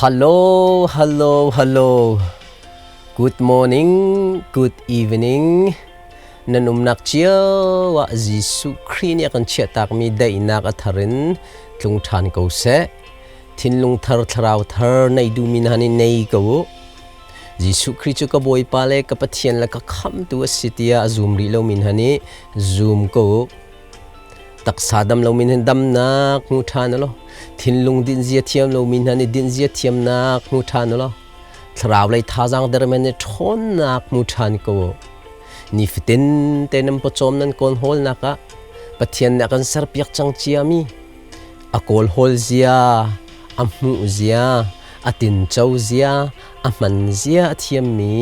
Hello, hello, hello. Good morning, good evening. Nan umnak cio ah Jesuh Khrih nih a kan chiahtakmi daihnak a thar in tlung ṭhan ko seh. Thinlung thar, thlarau thar nei duhmi hna nih nei ko u. Jesuh Khrih cu ka Bawipa le ka Pathian le ka Khamhtu a si tiah a zum rih lomi hna nih zum ko u. Taksa dam lomi hna damnak hmu ṭhan u law thinlung dinhzia thiam lomi hna nih dinhzia thiamnak hmu ṭhan u law thlarau lei thazaang dermi nih ṭhawnnak hmu ṭhan ko u. Nifatin te nan pawcawm nan kawl hawlnak ah Pathian nih a kan serpiak cang ciami a kawlhawl zia, a hmuh zia, a tinco zia, a hman zia a thiammi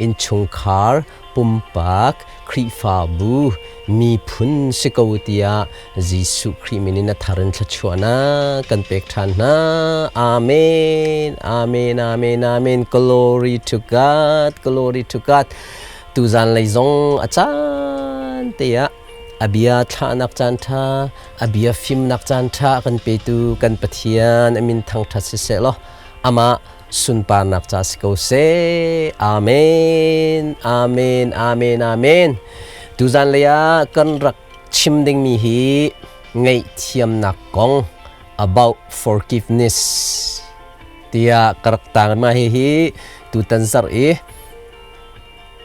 innchungkhar pumpak Khrihfabu miphun si ko tiah Jesuh Khrih min in a thar in thluachuahnak kan pek ṭhan hna. Amen. Amen. Amen. Amen. Glory to God. Glory to God. Tuzan lei zong a caan te ah a bia thlahnak caan ṭha, a bia fimnak caan ṭha kan petu kan Pathian a min thangṭhat siseh law amah sunparnak ca si ko seh. Amen. Amen. Amen. Amen. Tuzan lei ah kan rak chim dingmi hi ngaihthiamnak kong about forgiveness tiah ka rak tang ma hi hi tutan zarh i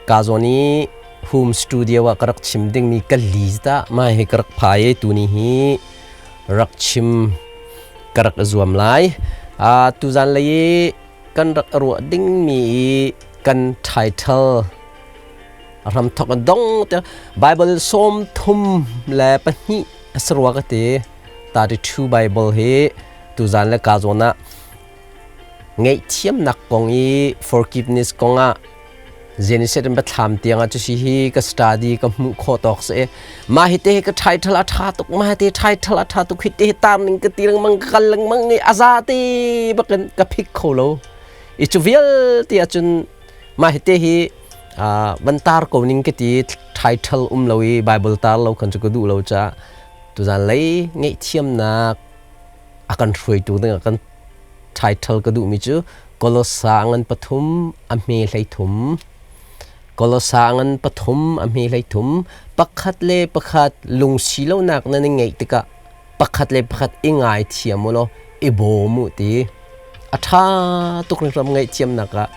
ka zawn i home studio ah ka rak chim dingmi ka li ta ma hi ka rak phai tuni hi rak chim ka rak zuam lai. Tuzan lei i kan rak ruah dingmi i kan title ramthok an dong te Bible 32 asarua ka ti 32 Bible hi tuzan le ka zawn ah ngaihthiamnak kong i forgiveness kong ah Genesis in thlam tiang ah cusi hi ka study ka hmuh khawh tawk si mah hi te ka title a tha tuk mah te title a tha tuk hi te tar ning ka ti lengmang ka kal lengmang ni aza te bakin ka phik kho lo i cu vialte ahcun mah hi te hi van tar ko ning ka ti title um lo i Bible tar lo khan cu ka duh lo ca tuzan lei ngaihthiamnak a kan hruaitu ding ah kan title ka duhmi cu Kolosa ngan pathum a hme 13 Kolosa ngan pathum a hme 13 pakhat le pakhat lungsi lonak nan i ngeih tikah pakhat le pakhat i ngaithiam u law i bawm u ti a ṭha tuk ram ngaihthiamnak ah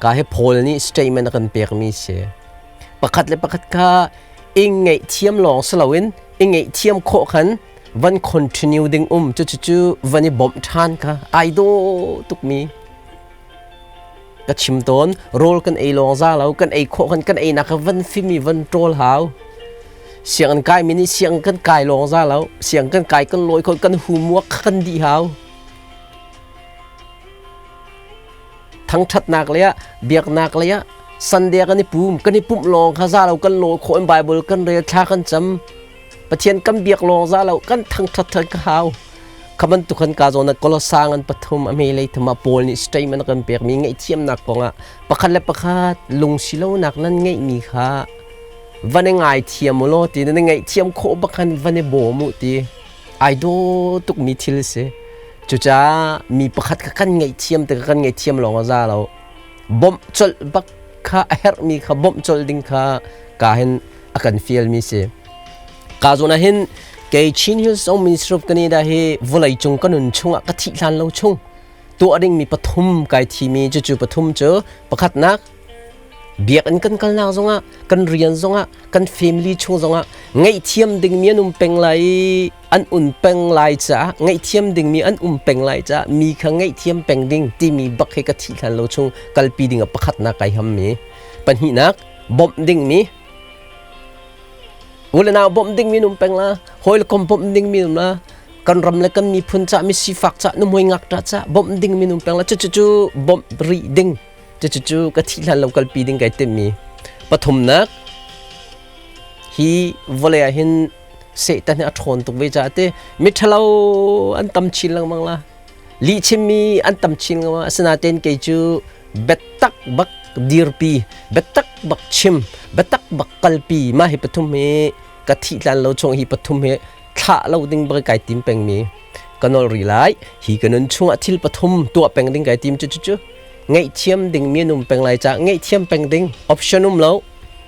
ka hi Paul nih statement a kan pekmi si pakhat le pakhat kha i ngaihthiam lawng si loin i ngaihthiam khawh khan van continue ding um cu cu cu van i bawmh ṭhan kha ai dawh tukmi ka chim tawn rawl kan ei lawng za lo kan ei khawh kan kan ei nak van fimi van ṭawl hau sianginn kai mi nih siang kan kai lawng za lo siang kan kai kan lawi khawh kan homework kan dih hau thangṭhatnak lei ah biaknak lei ah Sunday kan i pum kan i pumh lawng kha za lo kan lawi khawh in Bible kan rel thla kan cam Pathian kan biak lawng za lo kan thangṭhat than ka hau kha bantuk kan ka zawn ah Kolosa ngan pathum a hme lei thum ah Paul nih statement a kan pekmi ngaihthiamnak kongah pakhat le pakhat lungsi lonak nan ngeihmi kha van i ngaithiam u law ti nan i ngaihthiam khawh bak khan van i bawm u ti ai daw tukmi thil si cucaah mi pakhat kha kan ngaihthiam tikah kan ngaihthiam lawng a za lo bawmh colh bak kha a herhmi kha bawmh colh ding kha ka hin a kan fialmi si. Ka zawn ah hin kei Chin Hills Zong Ministry of Canada hi vawlei cung ka nun chungah ka thih hlan lo chung tuah dingmi pathum kai thimi cucu pathum cu pakhatnak biakinn kan kalnak zongah kan rian zongah kan family chung zongah ngaihthiam dingmi an um peng lai an un peng lai caah ngaihthiam dingmi an um peng lai caah mi kha ngaihthiam peng ding timi bak hi ka thih hlan lo chung kalpi ding ah pakhatnak kai hammi pahnihnak bawmh dingmi u le nau bawmh dingmi num peng la hawi le kom bawmh dingmi num la kan ram le kan miphun ca mi sifak ca nu hmui ngak ta ca bawmh dingmi num peng la cu cu cu bawmh rih ding cu cu cu ka thih hlan lo kalpi ding kai timmi pathumnak hi vawlei ah hin Satan hi a ṭhawn tuk ve caah te miṭhalo an tam chin lengmang la lihchimmi an tam chin lengmang asinain kei cu biatak bak dirpi biatak bak chim biatak bak kalpi mah hi pathum hi ka thih tlan lo chung hi pathum hi thlah lo ding bak kai tim pengmi. Ka nol rih lai. Hi ka nun chungah thil pathum tuah peng ding kai tim cu cu cu ngaihthiam ding mi an um peng lai ca ngaihthiam peng ding option um lo.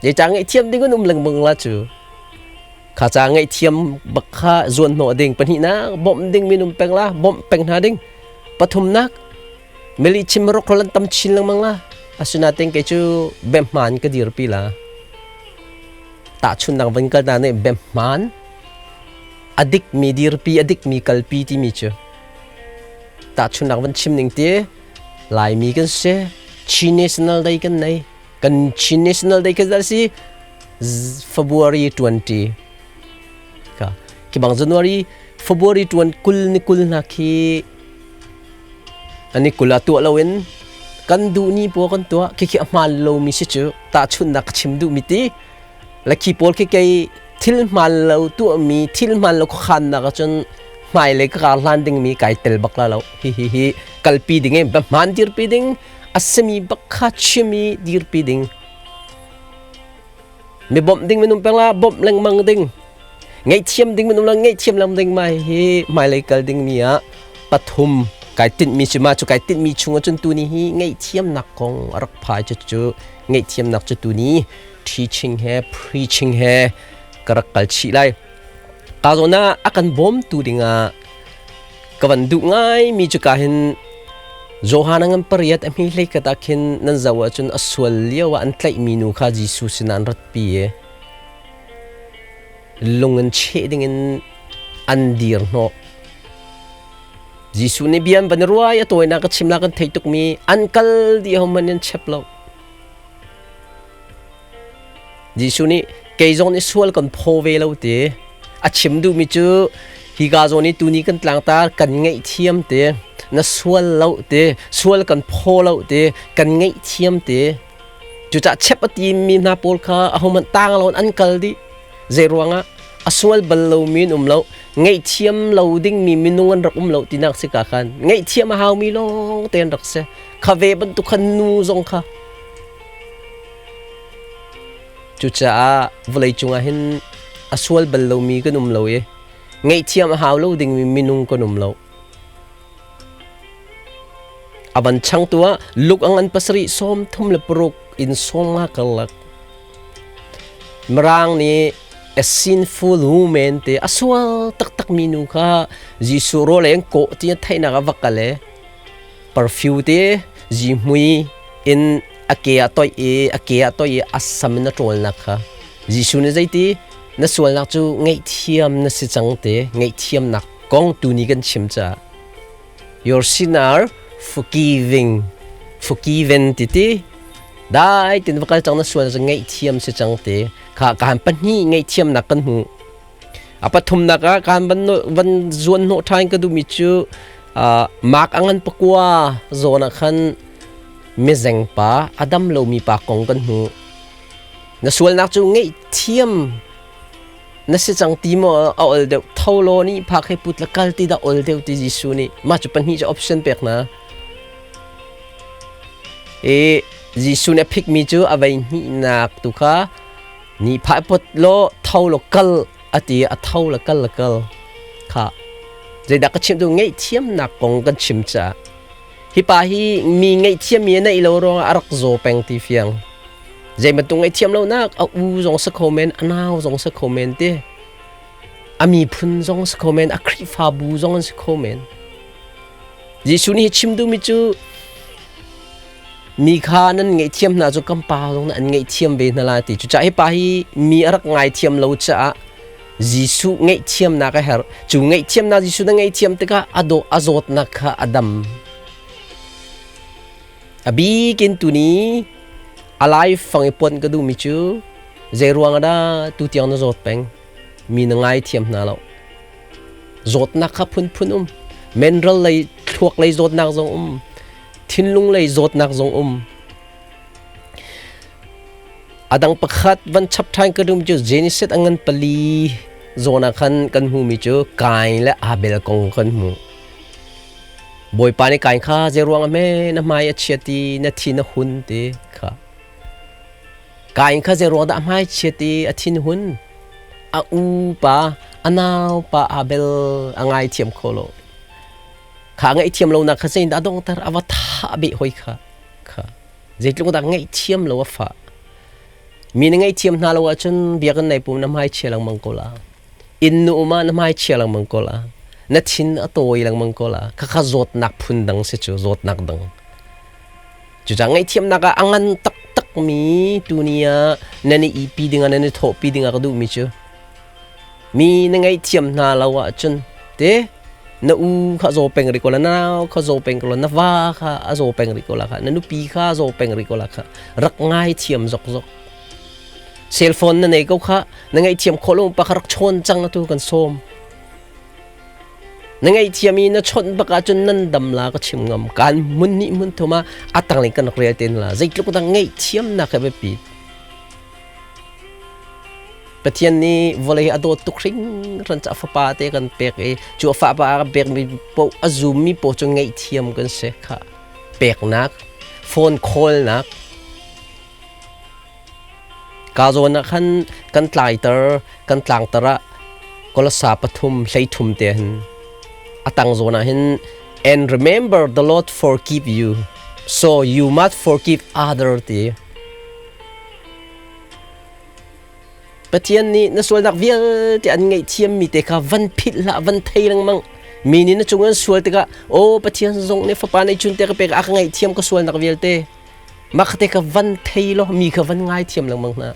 Zeicah ngaihthiam ding an um lengmang la cu. Kha ca ngaihthiam bak kha zuan hnawh ding. Pahnihnak bawmh ding minum peng la bawmh peng hna ding. Pathumnak mili chim rok lan tam chin lengmang la. Asinain kei cu bemhman ka dirpi la. Tahchunnak van kal na nih bemhman a dikmi dirpi a dikmi kalpi timi cu tahchunnak van chim ning ti Laimi kan si Chin National Day kan nei kan Chin National Day kan si February 20 ka ki bang January February 20 kul ni kul hna khi ani kul a tuah loin kan duh ni pawl kan tuah khi khi a hmaan lomi si cu tahchunhnak ka chim duhmi ti le khi pawl khi kei thil hmaan lo tuahmi thil hmaan lo khuakhannak ahcun hmailei ka kar hlan dingmi kai tel bak la lo hi hi hi kalpi ding in hmaan dirpi ding a simi bak kha chim i dirpi ding mi bawmh ding minung peng la bawmh lengmang ding ngaihthiam ding minung la ngaihthiam lengmang ding mai hi hmailei kal ding mi ah pathum kai tinhmi cu ma cu kai tinhmi chung ahcun tuni hi ngaihthiamnak kong a rak phai cu cu ngaihthiamnak cu tuni teaching he preaching he ka rak kal chih lai ka zawn ah a kan bawmtu dingah ka van duh ngai mi cu ka hin Johan a ngan pariat a hmi hlei khat ah khin nan zoh ahcun a sual lio ah an tlaihmi nu kha Jesuh sinah an ratpi i lung in cheh dingin an dir hnawh. Jesuh nih bia an van i ruai a tawinak ka chim la kan theih tukmi an kal dih hohmanh an chep lo. Jesuh nih kei zong nih sual kan phaw ve lo ti a chim duhmi cu hika zawn i tuni kan tlangtar kan ngaihthiam ti na sual lo ti sual kan phaw lo ti kan ngaihthiam ti cucah chep a timi hna pawl kha ahohmanh tang lo an kal dih zei ruangah a sual bal lomi an um lo ngaihthiam lo dingmi minung an rak um lo tinak si ka khan ngaihthiam a haumi lawng te an rak si kha ve bantuk khan nu zong kha Cucaah vawleicung ah hin a sual bal lomi kan um lo i ngaihthiam a hau lo dingmi minung kan um lo. A van changtu ah luk ang an pasarih sawm thum le paruk in sawm nga karlak. Mirang nih a sinful woman te a sual taktak mi nu kha Jesuh rawl ei an kawh ti a theihnak a va kal i perfume te zihmui in a ke ah toih i a ke ah toih i a sam in a ṭawlnak kha Jesuh nih zeiti na sualnak cu ngaihthiam na si cang te ngaihthiamnak kong tuni kan chim caah your sin are forgiving forgiven ti ti dai tin va kal cang na sual cu ngaihthiam si cang te kha kaan pahnih ngaihthiamnak kan hmu A pathumnak ah kaan van zuan hnawh ṭhan ka duhmi cu Mark a ngan pakua zawn ah khan mizeng pa a dam lomi pa kong kan hmuh. Na sualnak cu ngaihthiam na si cang ti maw a ol deuh tho law nih phak he put la kal ti dah ol deuh ti Jesuh nih mah cu pahnih cu option pek hna. I Jesuh nih a phikmi cu a vei hnihnak tu kha Ni phai pot law tho law kal a ti a tho la kal la kal kha zeidah ka chim tu ngaihthiamnak kong kan chim caah hi pa hi mi ngaihthiam mi a neih lo ruangah a rak zaw peng ti fiang zei bantuk ngaihthiam lo nak a u zong sa kho men a nau zong sa kho men ti a miphun zong sa kho men a Khrihfabu zong an si kho men Jesuh nih chim duhmi cu Mi kha nan ngaihthiam hna cu kan pa zong nih an ngaihthiam ve hna lai ti. Cucaah hi pa hi mi a rak ngaithiam lo caah Jesuh ngaihthiamnak a herh. Cu ngaihthiamnak Jesuh na ngaihthiam tikah a dawh a zawtnak kha a dam. A bikin tuni a laifang i puan ka duhmi cu zei ruang ah dah tutiang na zawt peng? Mi na ngaithiam hna lo. Zawtnak kha phunphun um. Menral lei, thluak lei zawtnak zong um. Thinlung lei zawtnak zong um. A dang pakhat van chap ṭhan ka dum cu Genesis a ngan pali zawn ah khan kan hmuhmi cu Kain le Abel kong kan hmuh. Bawipa nih Kain kha zeiruang ah hme na hmai a chiat i na thin a hun ti kha. Kain kha zeiruang dah a hmai chiat i a thin hun? A u pa, a nau pa Abel a ngaithiam kho lo. Kha ngaihthiam lonak kha zeitindah a donghter? A va thah beh hoi kha. Kha zeitluk dah ngaihthiam lo a fah. Mi na ngaihthiam hna lo ahcun biakinn lei pum na hmai chia lengmang ko la. Inn nu um ah na hmai chia lengmang ko la. Na thin a tawi lengmang ko la. Khakha zawtnak phun dang si cu, zawtnak dang. Cucaah ngaihthiamnak ah a ngan taktakmi tuni ah nan i ipi dingah nan i thawhpi dingah ka duhmi cu mi na ngaihthiam hna lo ahcun te na u kha zaw peng rih ko la, na nau kha zaw peng ko la, na va kha a zaw peng rih ko la kha, na nupi kha a zaw peng rih ko la kha, rak ngaithiam zokzok. Cell phone na nei ko kha, na ngaihthiam khawh lo pa kha rak chawn cang atu kan sawm. Na ngaihthiam i na chawnh bak ahcun nan dam la ka chim ngam. Kan hmun hnih hmun thum ah a tanglei kan rak rel te la. Zeitluk dah ngaihthiamnak he biapi. Pathian nih vawlei a dawt tuk hringhran ca fapa te kan pek i cu a fapa a kan pekmi paoh a zummi paoh cu ngaihthiam kan si kha. Peknak, phone call-nak, Ka zawn ah khan kan tlaiter, kan tlangter ah Kolasa pathum 13 te hin a tang zawn ah hin and remember the Lord forgive you so you must forgive other ti. Pathian nih na sualnak vialte an ngaihthiammi te kha van philh hlah, van thei lengmang. Mi nih na cung an sual tikah, "Aw Pathian zong nih fapa neih chun te ka pek, a ka ngaihthiam ka sualnak vialte." Mah te kha van thei law mi kha van ngaithiam lengmang hna.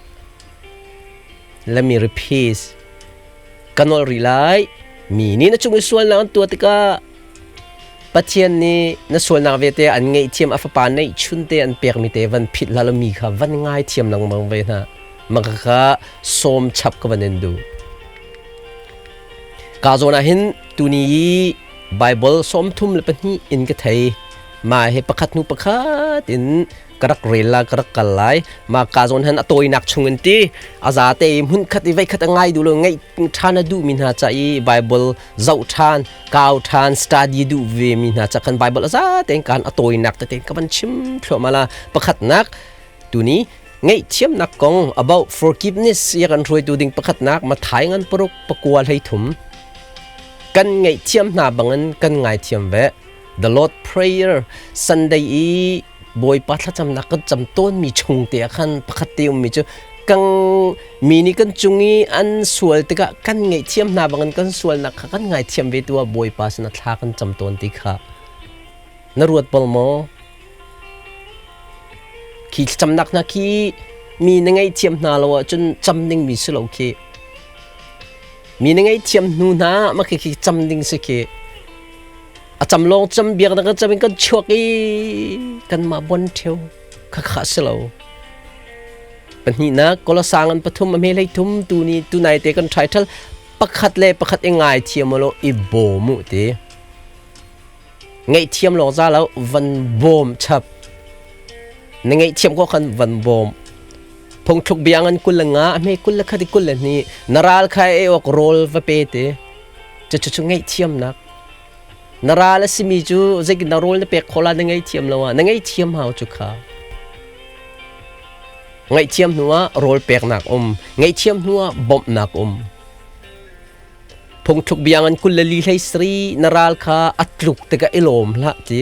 Let me repeat. Ka nawl rih lai. Mi nih na cung i sualnak an tuah tikah Pathian nih na sualnak vialte an ngaihthiam a fapa neihchun te an pekmi te van philh hlah law mi kha van ngaithiam lengmang ve hna. Mah kha sawm chap ka van in duh. Ka zawn ah hin tuni i Bible 32 in ka thei. Mah hi pakhat hnu pakhat in ka rak rel la ka rak kal lai. Mah ka zawn han a tawinak chung in ti a za te i hmun khat i voi khat a ngai duh lo ngaih ṭhan a duhmi hna ca i Bible zoh ṭhan, kau ṭhan, study duh ve mi hna ca kan Bible a za tein kan a tawinak tete ka van chim thluahmah la. Pakhatnak tuni ngaihthiamnak kong about forgiveness i kan hruaitu ding pakhatnak Matthai ngan paruk pakua 13 kan ngaihthiam hna bangin kan ngaithiam ve. The Lord Prayer Sunday i Bawipa thlacamnak kan cam tawnmi chung te ah khan pakhat te ummi cu kang mi nih kan cung i an sual tikah kan ngaihthiam hna bangin kan sualnak kha kan ngaithiam ve tu ah Bawipa sinah thla kan cam tawn ti kha na ruat bal maw? Khi thlacamnak hna khi mi na ngaihthiam hna lo ahcun cam dingmi si lo khi. Mi na ngaihthiam hnu hna mah khi khi cam ding si khi. A cam lawng cam biaknak kan cam in kan chuak i kanmah bon ṭheo kha kha si lo. Pahnihnak Kolosang an pathum a hme hlei thum tu ni tunai te kan ṭhai ṭhal pakhat le pakhat i ngai thiam lo i bawm u ti. Ngaihthiam lawng za lo van bawm chap. Na ngaihthiam ko khan van bawm. Phungthluk bia ngan 25 a hme 21 i 22 na ral kha ei awk rawl va pe te. Cucu ngaihthiamnak. Na ral a simi cu zeitin na rawl na pek khawh la na ngaihthiam lo ah na ngaihthiam hau cu kha. Ngaihthiam hnu ah rawl peknak um, ngaihthiam hnu ah bawmhnak um. Phungthluk bia ngan 24 hlei sari na ral kha a tluk tikah i lawm hlah ti.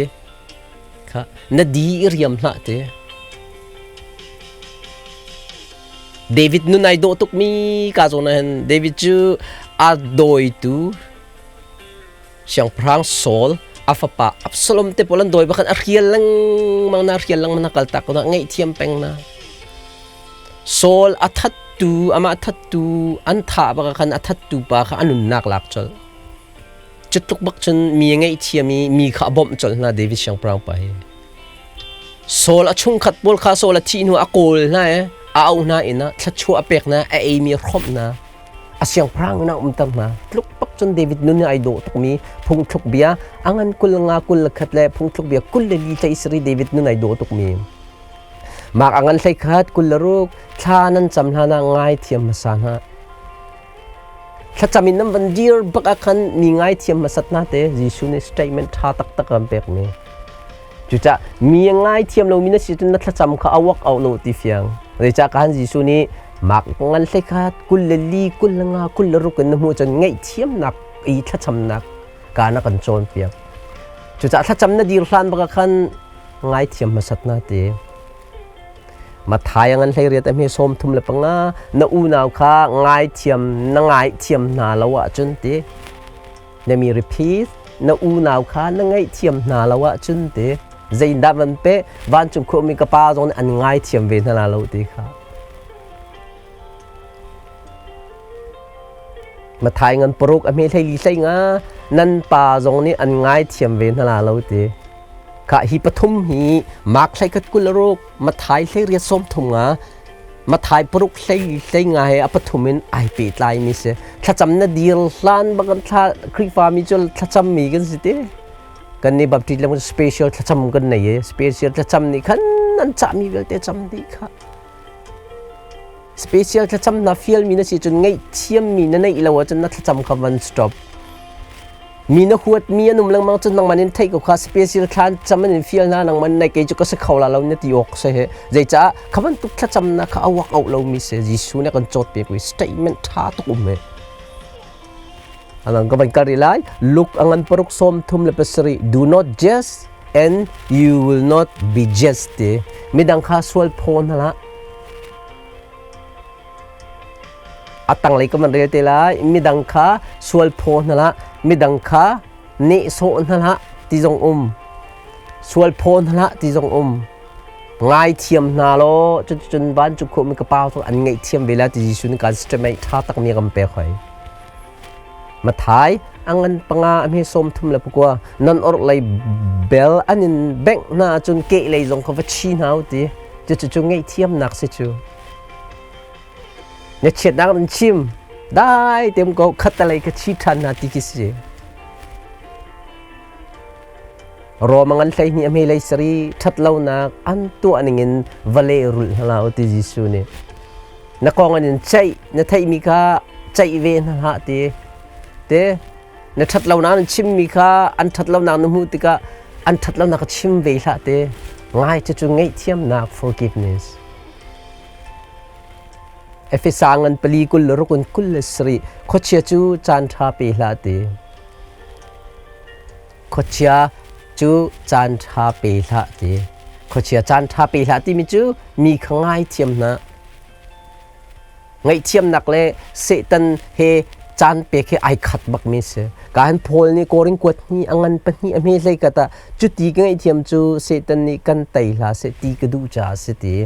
Kha na di i riam hlah ti. David nun ai dawh tukmi ka zawn ah hin David cu a dawitu siangpahrang Saul a fapa Absalom te pawl an dawi bakhan a hrial lengmang na hrial lengmang na kaltak ko na ngaihthiam peng na Saul a thattu amah thattu an thah bak khan a thattu pa kha a nunnak lak colh cu tluk bak cun mi a ngaihthiam i mi kha a bawmh colh hna David siangpahrang pa hi Saul a chungkhat pawl kha Saul a thih hnu a kawl hna i a auh hna inn ah thluachuah a pek hna a eimi a hrawmh hna a siangpahrang in a umter hna tluk bak cun David nun ai dawh tukmi phungthluk bia a ngan 50 21 le phungthluk bia 24 hlei sarih David nun ai dawh tukmi Mak a ngan 21 26 thla nan cam hlan ah ngaithiam hmasa hna Thlacam in nan van dir bak ah khan mi ngaithiam hmasat hna te Jesuh nih statement ṭha taktak an pekmi Cucah mi a ngaithiam lomi na si cun na thlacam kha a wak au lo ti fiang. Zeicah ka han Jesuh nih mak ngan 21 24 25 26 in na hmuh cun ngaihthiamnak i thlacamnak ka na kan cawnpiak. Cucaah thlacam na dir hlan baka khan ngaithiam hmasat na ti. Matthai ngan hlei riat a hme 35 na unau kha ngaithiam na ngaithiam hna lo ahcun ti. Let me repeat, na unau kha na ngaihthiam hna lo ahcun ti. Zeidah van pe vancung khuami ka pa zong nih an ngaithiam ve hna la lo ti kha. Mathai ngan paruk a hme hlei li hlei nga nan pa zong nih an ngaithiam ve hna la lo ti. Kha hi pathum hi Mark hlei khat 26, Mathai hlei riat 30 nga, Mathai paruk hlei hlei nga he a pathum in ai pehtlai mi si. Thlacam na dir hlan bak thla Khrihfa mi cu thlacam mi kan si te. Kan nih Baptist le special thlacam kan nei i special thlacam nih khan an cah mi vialte cam dih kha. Special thlacam na fial mi na si cun ngaihthiam mi na neih lo ahcun na thlacam kha van stop. Mi na huat mi an um lengmang cun nangman in theih ko kha special thlan cam an in fial hna nangman nai kei cu ka si kho la lo na ti awk se he. Zeicah kha bantuk thlacam na kha awak auh lo mi si Jesuh nih kan cawt pe kui statement tha tuk um he. Anang ka van kal rih lai. Luke angan paruk 37 do not judge and you will not be judged ti. Midang kha sual phaw hna hlah. A tanglei ka van rel te lai. Midang kha sual phaw hna hlah. Midang kha nehsawh hna hlah ti zong um. Sual phaw hna hlah ti zong um. Ngaithiam hna law cuticun vancung khuami ka pa cu an ngaihthiam ve lai ti Jesuh nih kan statement ṭha tak mi kan pek hoi. Mathai a ngan panga a hme 39 nan orhlei bel an in bengh hna ahcun kehlei zong kha va chi hna u ti. Cucu ngaihthiamnak si cu. Na chiatnak nan chim dai tem ko khattalei ka chi ṭhan hna ti khi si. Rom a ngan 12 a hme lei sari ṭhat lonak an tuah ningin va lehrulh hna hlah u ti Jesuh nih. Na kong an in ceih, na theihmi kha ceih ve hna hlah ti. Te na ṭhat lonak an chimmi kha an ṭhat lonak na hmuh tikah an ṭhat lonak ka chim ve hlah ti. Ngai cucu ngaihthiamnak forgiveness. Efesa ngan pali kul le ruk in 27 khuachia cu caan ṭha pe hlah ti. Khuachia cu caan ṭha pe hlah ti. Khuachia caan ṭha pe hlah timi cu mi kha ngaithiam hna. Ngaihthiamnak le Satan he caan pek hi ai khat bakmi si. Ka han Paul nih Korin kuat hnih a ngan pahnih a hme hlei kat ah cuti ka ngaihthiam cu Satan nih kan tei hlah seh ti ka duh caah si ti.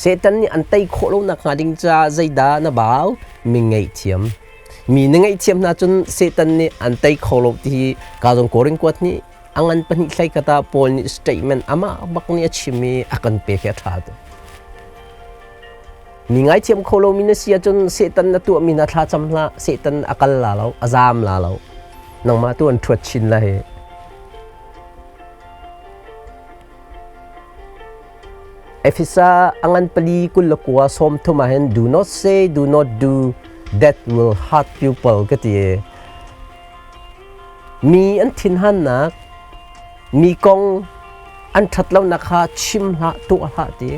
Satan nih an tei khawh lo nakhnga ding caah zeidah na bau? Mi ngaihthiam. Mi na ngaihthiam hna cun Satan nih an tei kho lo ti hi ka zong Korin kuat nih a ngan pahnih hlei khat ah Paul nih statement amah bak nih a chim i a kan pek hi a ṭha tuk. Mi ngaithiam kho lomi na si ahcun Satan na tuahmi hna thla cam hlah, Satan a kal la lo, a zaam la lo. Nangmah tu an ṭhuat chin la hi. Efesa a ngan pali 29 30 ah hin do not say, do not do that will hurt people ka ti. Mi an thinhannak, mi kong an ṭhatlonak kha chim hlah, tuah hlah ti.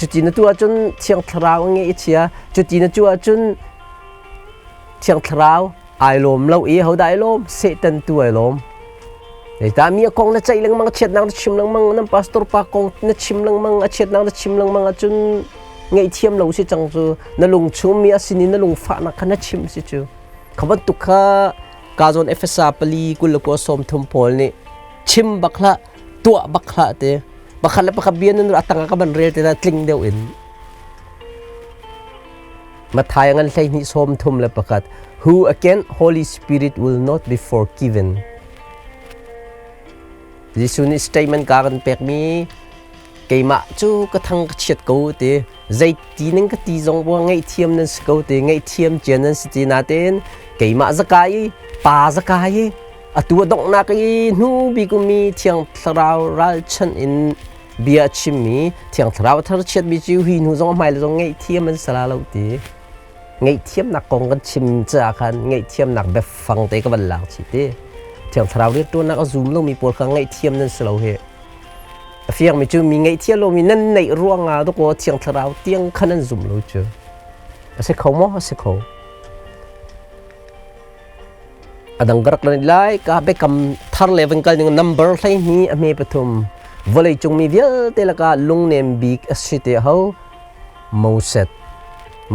Cuti na tuah ahcun Thiang Thlarau a ngeih i chia. Cuti na tuah ahcun Thiang Thlarau ai lawm lo i hodah ai lawm Satan tu ai lawm. Zeicah mi a kong na ceih lengmang a chiatnak na chim lengmang nan pastor pa kong na chim lengmang a chiatnak na chim lengmang ahcun ngaihthiam lo si cang cu na lung chung mi a sinin na lungfahnak kha na chim si cu kha bantuk kha ka zawn Efesa pali 29 30 pawl nih chim bak hlah tuah bak hlah te pakhat le pakhat bia nan a tang ah ka van rel te na tling deuh in Matthai ngan 12 31 Who again Holy Spirit will not be forgiven. Jesuh nih statement ka kan pekmi keimah cu ka thang ka chiat ko ti zeiti ning ka ti zong bua ngaihthiam nan si ko ti ngaihthiam cia nan si ti nain keimah zaka i pa zaka i atu a donghnak i hnu bik ummi thiang thlarau ralchanh in bia a chimmi Thiang Thlarau a tharchiatmi cu hi hnu zong a hmai le zong ngaihthiam an si la lo ti. Ngaihthiamnak kong kan chim caah khan ngaihthiamnak biafang te ka van lak chih ti. Thiang Thlarau rianṭuannak a zum lomi pawl kha ngaihthiam nan si lo hi. A fiangmi cu mi ngaihthiam lomi nan neih ruangah dawkaw Thiang Thlarau tiang kha nan zum lo cu. A si kho maw? A si kho. A dang ka rak lan lai ka biakam thar le van kal ning number 12 a hme pathum vawlei cung mi vialte lakah lungnem bik a si te ho Moses.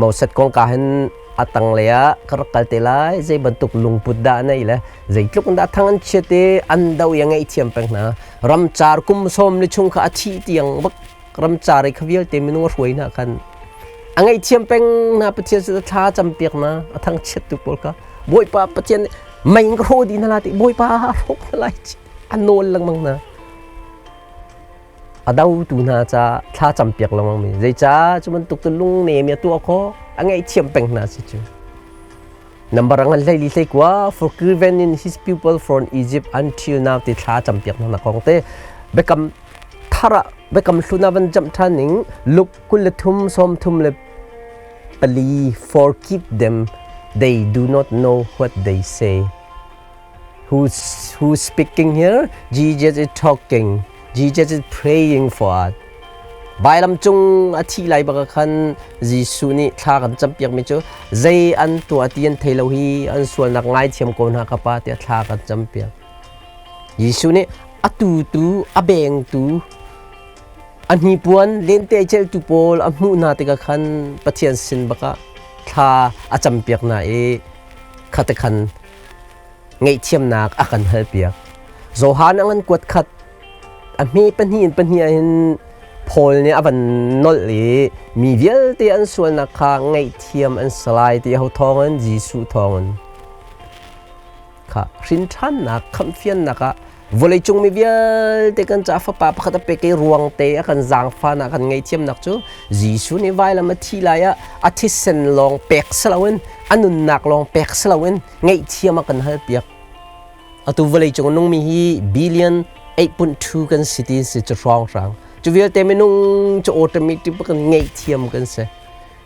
Moses kong ka hin a tanglei ah ka rak kal te lai zei bantuk lungput dah nei le zeitluk in dah thang an chiat i an do i a ngaihthiam peng hna. Ramcar kum sawm li chung kha a thih tiang bak ramcar i kha vialte minung a hruai hna khan a ngaihthiam peng hna. Pathian sin thla campiak hna a thangchiat tu pawl kha Bawipa Pathian mei in ka hrawh dih hna lai ti Bawipa a hrawk hna lai a nawl lengmang hna. A dotu hna ca thla campiak lengmang mi zeicah cu bantuk cu lungnem i a tuah khawh a ngaihthiam peng hna si cu. Number ngan hlei li hlei kua forgiven in his people from Egypt until now ti thla campiak hna kong te biakam thar ah biakam hlun ah van camh ṭhan ning Luke 23:34. Forgive them, they do not know what they say. Who's speaking here? Jesus is talking. Jesus is praying for us. Vailam cung a thi lai bak khan Jesuh nih thla kan campiak mi cu zei an tuah ti an thei lo hi an sualnak ngaithiam ko hna ka pa tiah thla kan campiak. Jesuh nih a tutu a bengtu a hnipuan lente celtu pawl a hmuh hna tikah khan Pathian sin bakah thla a campiak hna i khate khan ngaihthiamnak a kan halpiak. Johan a ngan kuat khat a hme pahnih in pahnih ah hin Paul nih a van nolh i mi vialte an sualnak kha ngaihthiam an si lai ti ho thawngin? Jesuh thawngin. Kha hrinṭhannak khamhfiannak ah vawleicung mi vialte kan caah fapa pakhat a pek i ruang te a kan zaangfahnak kan ngaihthiamnak cu Jesuh nih vailam a thi lai ah a thisen lawng pek si loin a nunnak lawng pek si loin ngaihthiam a kan halpiak. Atu vawleicung a nungmi hi billion 8.2 kan si ti si cu hrawnghrang cu vialte minung cu automatic kan ngaihthiam kan si.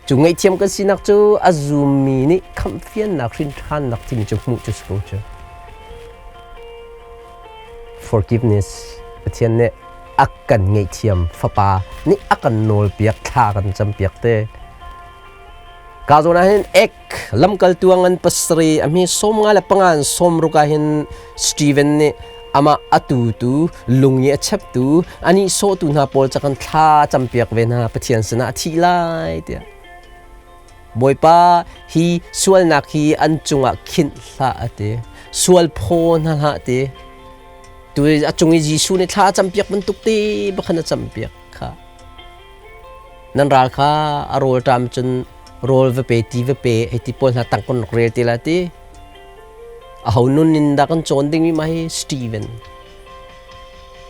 Cu ngaihthiam kan sinak cu a zummi nih khamhfiannak hrinṭhannak timi cu hmuh cu si ko cu. Forgiveness. Pathian nih a kan ngaihthiam, Fapa nih a kan nawlpiak, thla kan campiak te. Ka zawn ah hin ek lamkaltu a ngan pasarih a hmi 55 in 60 ah hin Stephen nih amah a tutu lung i a cheptu a nihsawhtu hna pawl ca kan thla campiak ve hna Pathian sinah a thih lai tiah. Bawipa, hi sualnak hi an cungah khinh hlah a ti, sual phaw hna hlah ti. Tu a cung i Jesuh nih thla a campiak bantuk te bakhan a campiak kha. Nan ral kha a rawl ṭam cun rawl va pe, ti va pe, hei ti pawl hna tang kon rak rel te la ti. Aho nun in dah kan cawn dingmi mah hi? Stephen.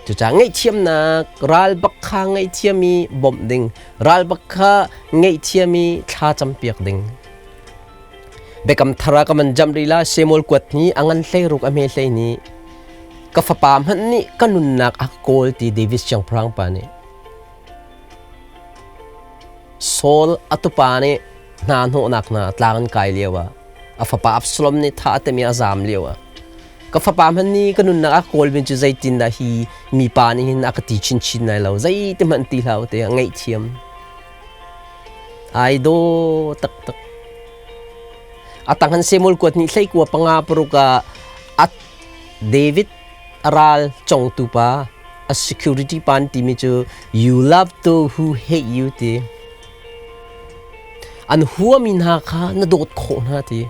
Cucaah ngaihthiamnak ral bak kha ngaihthiam i bawmh ding, ral bak kha ngaihthiam i thla campiak ding. Biakam thar ah ka man jam rih la Samuel kuat ni a ngan hlei ruk a hme hlei ni ka fapa hmanh nih ka nunnak a kawl ti David siangpahrang pa nih. Saul a tupa nih hna hnawhnak hna tlang an kai lio ah a fapa Absalom nih thah a timh i a zaam lio ah ka fapa hmanh nih ka nunnak a kawl mi cu zeitindah hi mipa nih hin a ka ti chinchin lai lo, zeiti hmanh ti hlah u tiah ngaihthiam ai daw taktak. A tang han Samuel kuat nih hleikua panga paruk ah a David a ral congtu pa a security pa an timi cu "You love those who hate you" ti, an huami hna kha na dawt khawh hna ti.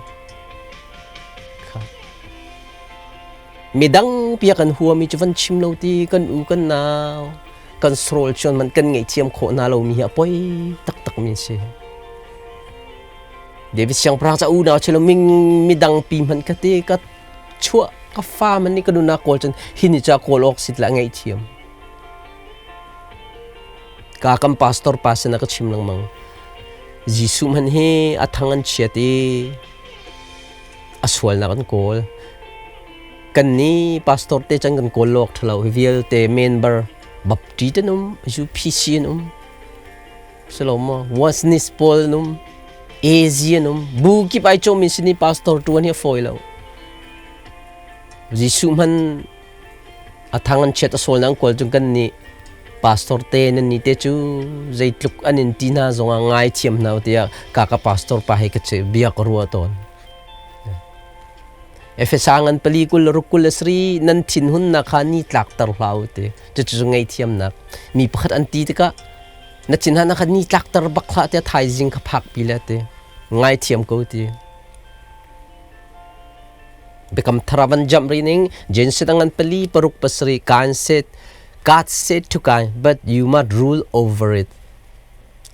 Midang pia kan huami cu van chim lo ti kan u kan nau kan srawl chuan man kan ngaihthiam khawh hna lomi hi a poi taktak mi si. David siangpahrang ca unau chilo midang pi hmanh ka ti ka chuah ka fa man nih ka nunnak kawl cun hi ni ca kawl awk sit la ngaihthiam ka kam pastor pa sin ka chim lengmang. Jesuh hmanh hi a thang an chiat i a sualnak an kawl. Kan ni pastor te chan kan kawl lawk thalo hi vialte member Baptist an um, UPC an um, silo maw Oneness pawl an um, AZ an um, bu kip ai chawmi sini pastor tuan hi a fawi lo. Jesuh hman a thang an chiat a sual nang kawl cung kan nih pastor te nan ni te cu zeitluk an in ti hna zongah ngai thiam hna tiah ka ka pastor pa he ka che bia ka ruah tawn. Efesa ngan pali kul ruk kul le sri nan thinhunnak kha ni tlakter hlah u ti. Cucu ngaihthiamnak. Mi pakhat an ti tikah na thinhunnak kha ni tlakter bak hlah tiah thaizing kha phakpi le ti. Ngaithiam ko ti. Biakam thar ah van jump rih ning Genesis ngan pali paruk pasarih Cain said God said to Cain but you must rule over it.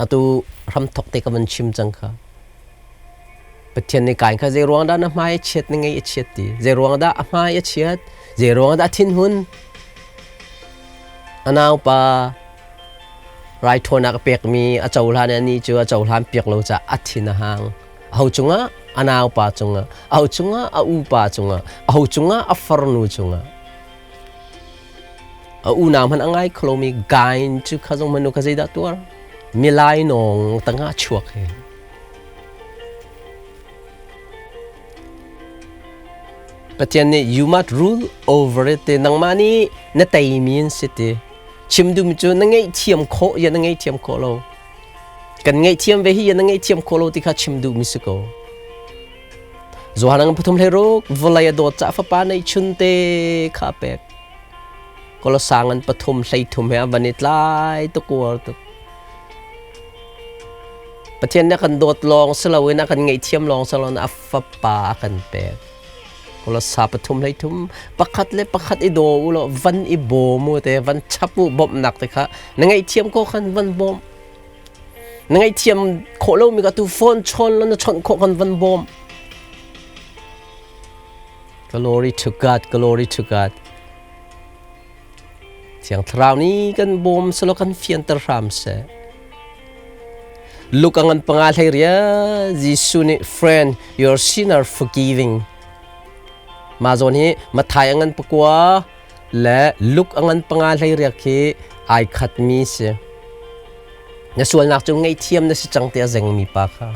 Atu hramthok te ka van chim cang kha. Pathian nih Kain kha zei ruang dah na hmai a chiat na ngei a chiat ti zei ruang dah a hmai a chiat zei ruang dah a thinhun a naupa raithawinak a pekmi a cohlan i anih cu a cohlan piak lo caah a thin a hang aho cungah a naupa cungah aho cungah a upa cungah aho cungah a farnu cungah a unau hmanh a ngai kholomi Kain cu kha zong hmanh kha zeidah tuar milai nawng tangah chuak he Pathian nih you must rule over it te nangmah nih na teimi an si ti chim duhmi cu na ngaihthiam khawh ya na ngaihthiam khawh lo kan ngaihthiam ve hi ya na ngaihthiam khawh lo ti kha chim duhmi si ko Johan ang pathum hlei ruk vawlei a dawt ca fapa neih chun te kha pek Kolosang an pathum hlei thum he a van i tlai tuk uar tuk Pathian nih a kan dawt lawng si loin a kan ngaihthiam lawng si loin a fapa a kan pek. Kolosa pathum hlei thum pakhat le pakhat i daw u law van i bawm u te van chap u bawmhnak te kha na ngaihthiam ko khan van bawm. Na ngaihthiam khawh lomi kha tu phone chawn law na chawnh khawh khan van bawm. Glory to God, glory to God. Thiang Thlarau nih kan bawm selaw kan fianter hram seh. Luke a ngan panga hlei ria Jesuh nih friend your sin are forgiving. Mah zawn hi Matthai a ngan pakua le Luke a ngan panga hlei riak khi ai khat mi si. Na sualnak cu ngaihthiam na si cang ti a zengmi pa kha.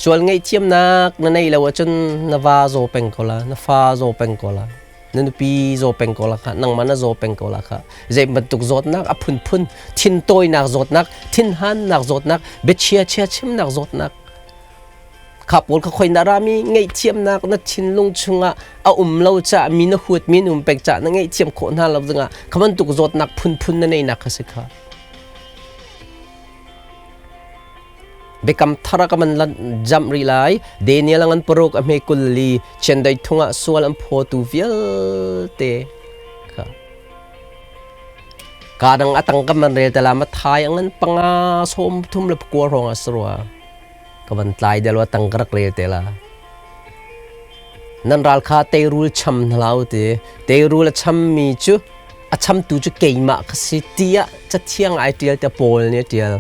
Sual ngaihthiamnak na neih lo ahcun na va zaw peng ko la, na fa zaw peng ko la, na nupi zaw peng ko la kha, nangmah na zaw peng ko la kha. Zei bantuk zawtnak a phunphun, thintawinak zawtnak, thinhannak zawtnak, biachia chia chimnak zawtnak, kha pawl kha khoi na rami ngaihthiamnak na thinlung chungah a um lo caah mi na huat mi na um peng caah na ngaihthiam khawh hna lo dingah kha bantuk zawtnak phunphun na neihnak kha si kha. Biakam thar ah ka man jamh rih lai. Daniel a ngan paruk a hme kul li chiandeih thung ah sual an phawtu vialte kha ka dang a tang ka man rel te la ma thai a ngan panga sawm thum le pakua hrawng ah sarua ka van tlai del wa tang ka rak rel te la nan ral kha teirul cham hna lau ti teirul a chammi cu a chamtu cu keimah ka si tiah cathiang ai ṭial te Paul nih a ṭial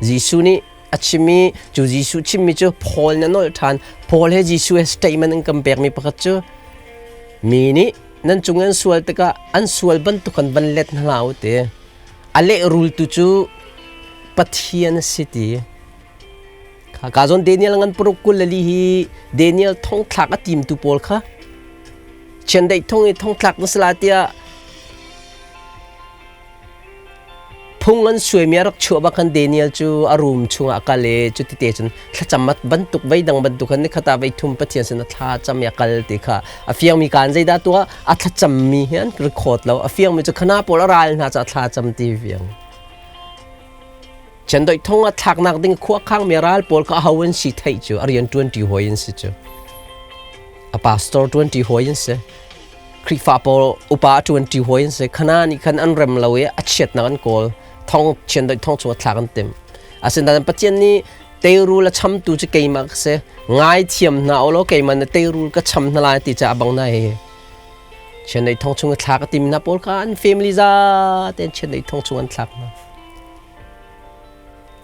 Jesuh nih a chim i cu Jesuh chimmi cu Paul nih a nolh ṭhan Paul he Jesuh he statement an kan pekmi pakhat cu mi nih nan cung an sual tikah an sual bantuk khan van let hna hlah u ti a lehrultu cu Pathian a si ti Ka zawn Daniel ngan paruk kul le li hi Daniel thongthlak a timtu pawl kha chiandeih thong i thongthlak na si la tiah phung an suaimi a rak chuah bak khan Daniel cu a room chungah a kal i cuti te cun thlacam bantuk vei dang bantuk khan nikhat ah vei thum Pathian sin a thla cam i a kal ti kha a fiangmi kaan zeidah tuah a thlacammi hi an record lo a fiangmi cu khana pawl a ral hna ca thla cam ti fiang Chiandeih thong a thlaknak ding khuakhang mi ral pawl kha aho an si theih cu a rian ṭuanṭi hawi an si cu. A pastor ṭuanṭi hawi an si. Khrihfa pawl upa a ṭuanṭi hawi an si. Khana nih khan an rem lo i a chiatnak an kawl. Thong chiandeih thong chung a thlak an timh. Asinain Pathian nih teirul a chamtu cu keimah ka si. Ngaithiam hna u law keimah na teirul ka cham hna lai ti caah bang na hi. Chiandeih thong chung a thlak a tim hna pawl kha an family za tein chiandeih thong chung an thlak hna.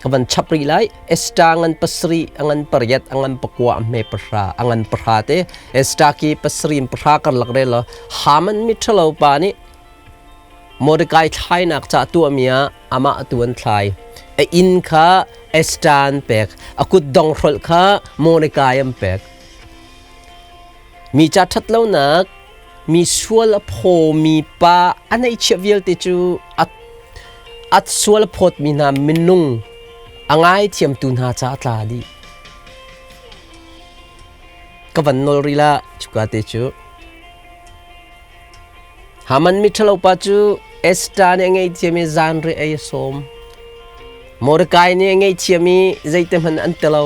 Ka van chap rih lai. Esther ngan pasarih, a ngan pariat, a ngan pakua, a hme pahra, a ngan pahra te. Esther ki pasarih in pahra karlak rel law Haman miṭhalo pa nih Mordecai thlainak ca tuahmi ah amah tu an thlai. A inn kha Esther an pek. A kutdong hrolh kha Mordecai an pek. Mi ca ṭhat lonak, mi sual a phawmi pa a neihchiah vialte cu a sual a phawtmi hna minung a ngaithiamtu hna ca a tla dih. Ka van nawl rih la cuka te cu. Haman miṭhalo pa cu Esther nih a ngaihthiam i zanriah ei a sawm. Mordecai nih a ngaihthiam i zeite hmanh an ti lo.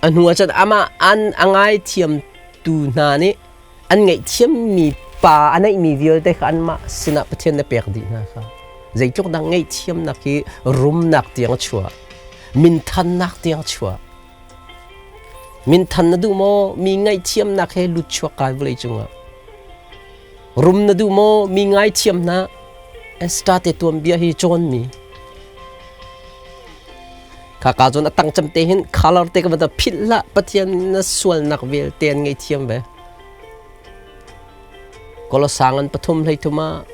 A hnu ah cun amah an a ngaithiamtu hna nih an ngaihthiammi pa a neihmi vialte kha anmah sinah Pathian na pek dih hna kha. Zeitluk dah ngaihthiamnak hi rumnak tiang a chuah, minthannak tiang a chuah. Minthan na duh maw? Mi ngaihthiamnak he lut chuak kai vawlei cungah. Rum na duh maw? Mi ngaithiam hna. Esther te tuanbia hi cawnmi. Khaka cun a tang cem te hin color te ka van philh hlah Pathian na sualnak vialte an ngaihthiam ve. Kolosang an pathum hlei thum ah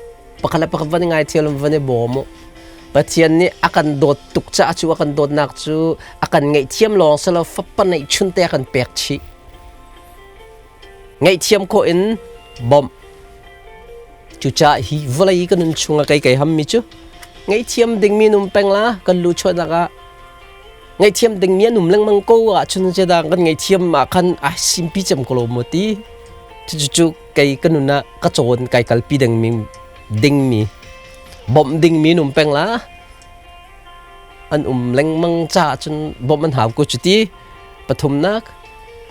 pakhat le pakhat van i ngaithiam van i bawm u. Pathian nih a kan dawt tuk caah cu a kan dawtnak cu a kan ngaihthiam lawng si lo fapa neihchun te a kan pek chih. Ngaihthiam khawh in bawmh. Cucaah hi vawlei ka nun chungah kei kai hammi cu ngaihthiam dingmi num peng la kan lu chuahnak ah ngaihthiam dingmi an um lengmang ko ahcun zeidah kan ngaihthiam ah khan ai simpi cem ko lo maw ti. Cucu kei ka nun ah ka cawn kai kalpi dingmi dingmi bawmh dingmi an um peng la. An um lengmang caah cun bawmh an hau ko cu ti. Pathumnak,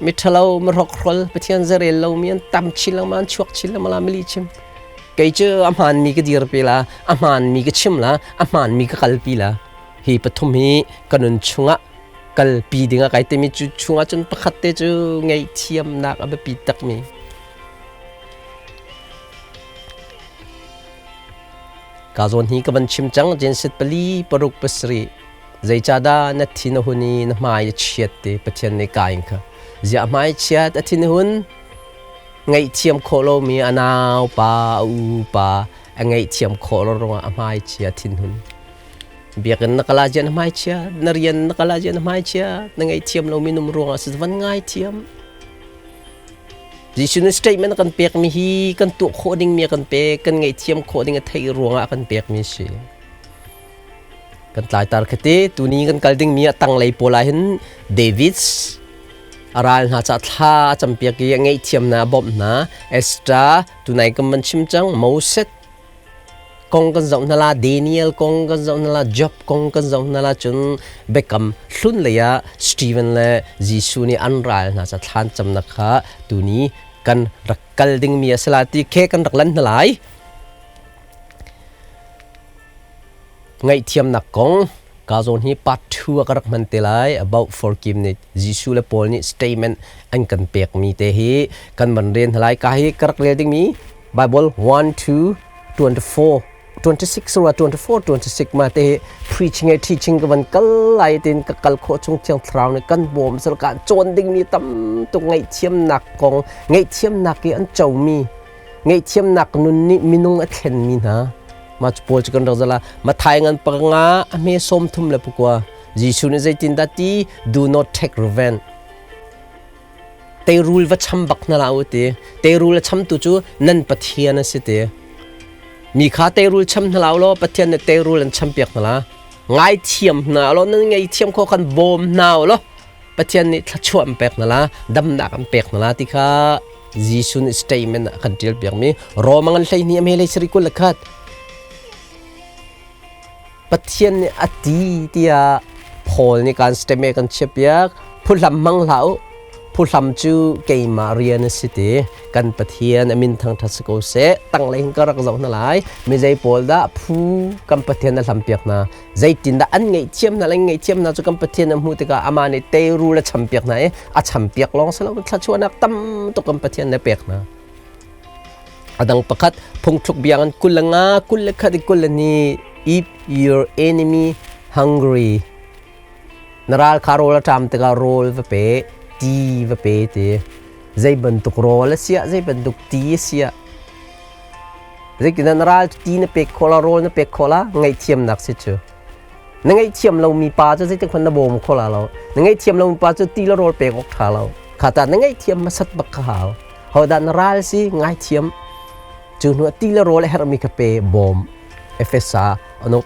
miṭhalo, mihrokhrol, Pathian zarel lomi an tam chin lengmang, an chuak chin lengmang la mili chim. Kei cu a hmaanmi ka dirpi la, a hmaanmi ka chim la, a hmaanmi ka kalpi la. Hi pathum hi ka nun chungah kalpi dingah kai timi cu chungah cun pakhat te cu ngaihthiamnak a biapi takmi. Ka zawn hi ka van chim cang Genesis pali paruk pasarih zeicahdah na thin a hun i na hmai a chiat ti Pathian nih Kain kha ziah hmai chiat a thin a hun ngaihthiam khawh lomi a nau pa a u pa a ngaihthiam khawh lo ruangah a hmai chia thinhun Biakinn na kal ah na hmaichia, na rian na kal ah na hmaichia, na ngaihthiam lomi num ruangah si van ngaithiam. Jesuh nih statement a kan pekmi hi kan tuah khawh dingmi a kan pek, kan ngaihthiam khawh ding a theih ruangah a kan pekmi a si. Kan tlaitar khate tuni kan kal dingmi a tanglei pawl ah hin David a ral hna ca thla a campiak i a ngaihthiam hna, a bawmh hna. Esther tunai kan van chim cang, Moses kong kan zoh hna la, Daniel kong kan zoh hna la, Job kong kan zoh hna la cun biakam hlun lei ah Stephen le Jesuh nih an ral hna ca thlan camnak kha tuni kan rak kal dingmi a si la ti khe kan rak lan hna lai. Ngaihthiamnak kong ka zawn hi part 2 ah ka rak hman te lai about forgiveness Jesuh le Paul nih statement an kan pekmi te hi kan van ren hna lai ka hi ka rak rel dingmi Bible 1 2 24 26 or 24 26 ma te preaching e teaching ka van kal lai tin ka kal khawh chung thiang thlarau nih kan bawm sal ka cawn dingmi tam tuk ngaihthiamnak kong ngaihthiamnak i an comi ngaihthiamnak nun nih minung a thlenmi hna ma cu pawl cu kan rak zala Mathai ngan panga a hme sawm thum le pakua Jesuh nih zeitindah ti do not take revenge Teirul va cham bak hna hlah u ti. Teirul a chamtu cu nan Pathian a si ti. Mi kha teirul cham hna hlah u law Pathian nih teirul an champiak hna la. Ngaithiam hna law nan ngaithiam kho kan bawm hna u law Pathian nih thluachuah an pek hna la, damnak an pek hna la ti kha Jesuh nih statement ah kan ṭial piakmi Roma ngan 12 a hme hlei sarih 21. Pathian nih a ti tiah Paul nih kan steme kan chiahpiak. Phuhlam hmang hlah u. Phuhlam cu keimah rian a si ti. Kan Pathian a min thangṭhat si ko seh. Tanglei hin ka rak zoh hna lai. Mi zei pawl dah phu kan Pathian a hlampiak hna. Zeitindah an ngaihthiam hna le ngaihthiam hna cu kan Pathian a hmuh tikah amah nih teirul a champiak hna i a champiak lawng si lo thluachuahnak tam tuk kan Pathian nih a pek hna. A dang pakhat phungthluk bia ngan 25 21 i 22 if your enemy hungry na ral kha rawl a ṭam tikah rawl va pe ti va pe ti zei bantuk rawl a siah zei bantuk ti a siah zeitindah na ral ti na pek khawh la rawl na pek khawh la ngaihthiamnak si cu na ngaihthiam lomi pa cu zeitik hmanh na bawm kho la lo na ngaihthiam lomi pa cu ti le rawl pek awk ṭha lo kha ta na ngaihthiam hmasat bak kha hau Hodah na ral si ngaithiam cu hnu ah ti le rawl a herhmi kha pe bawm Efesa anuk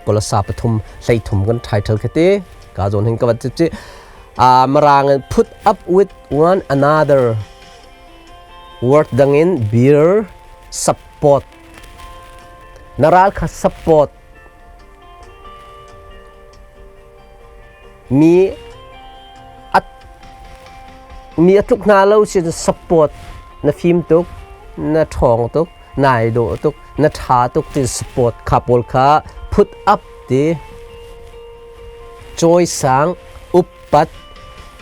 Kolosa pathum 13 kan title kha te ka zawn hin ka van ci. Mirang in put up with one another. Word dang in beer support. Na ral kha support. Mi at mi a tluk hna lo si support na fim tuk, na ṭhawng tuk, nai dawh tuk, na ṭha tuk ti support kha pawl kha put up ti cawisang uppat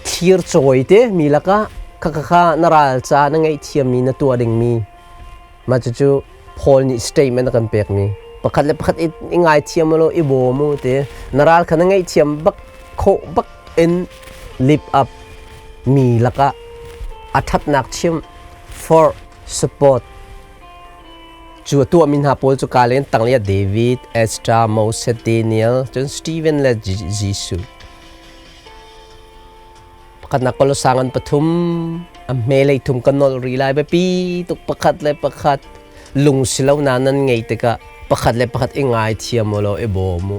thlir cawi te mi lakah kha kha kha na ral ca na ngaihthiammi na tuah dingmi mah cucu Paul nih statement a kan pekmi pakhat le pakhat i ngaithiam law i bawm u ti na ral kha na ngaihthiam bak khawh bak in lip up mi lakah a ṭhatnak chim for support Cu a tuahmi hna pawl cu Kalen tangli ah David, Esther, Moses, Daniel, cun Stephen le Jesuh. Pakhatnak Kolosang an pathum, a hmelei thum ka nolh rih lai biapi tuk pakhat le pakhat lung si lo na nan ngei tikah pakhat le pakhat i ngaithiam u law i bawm u.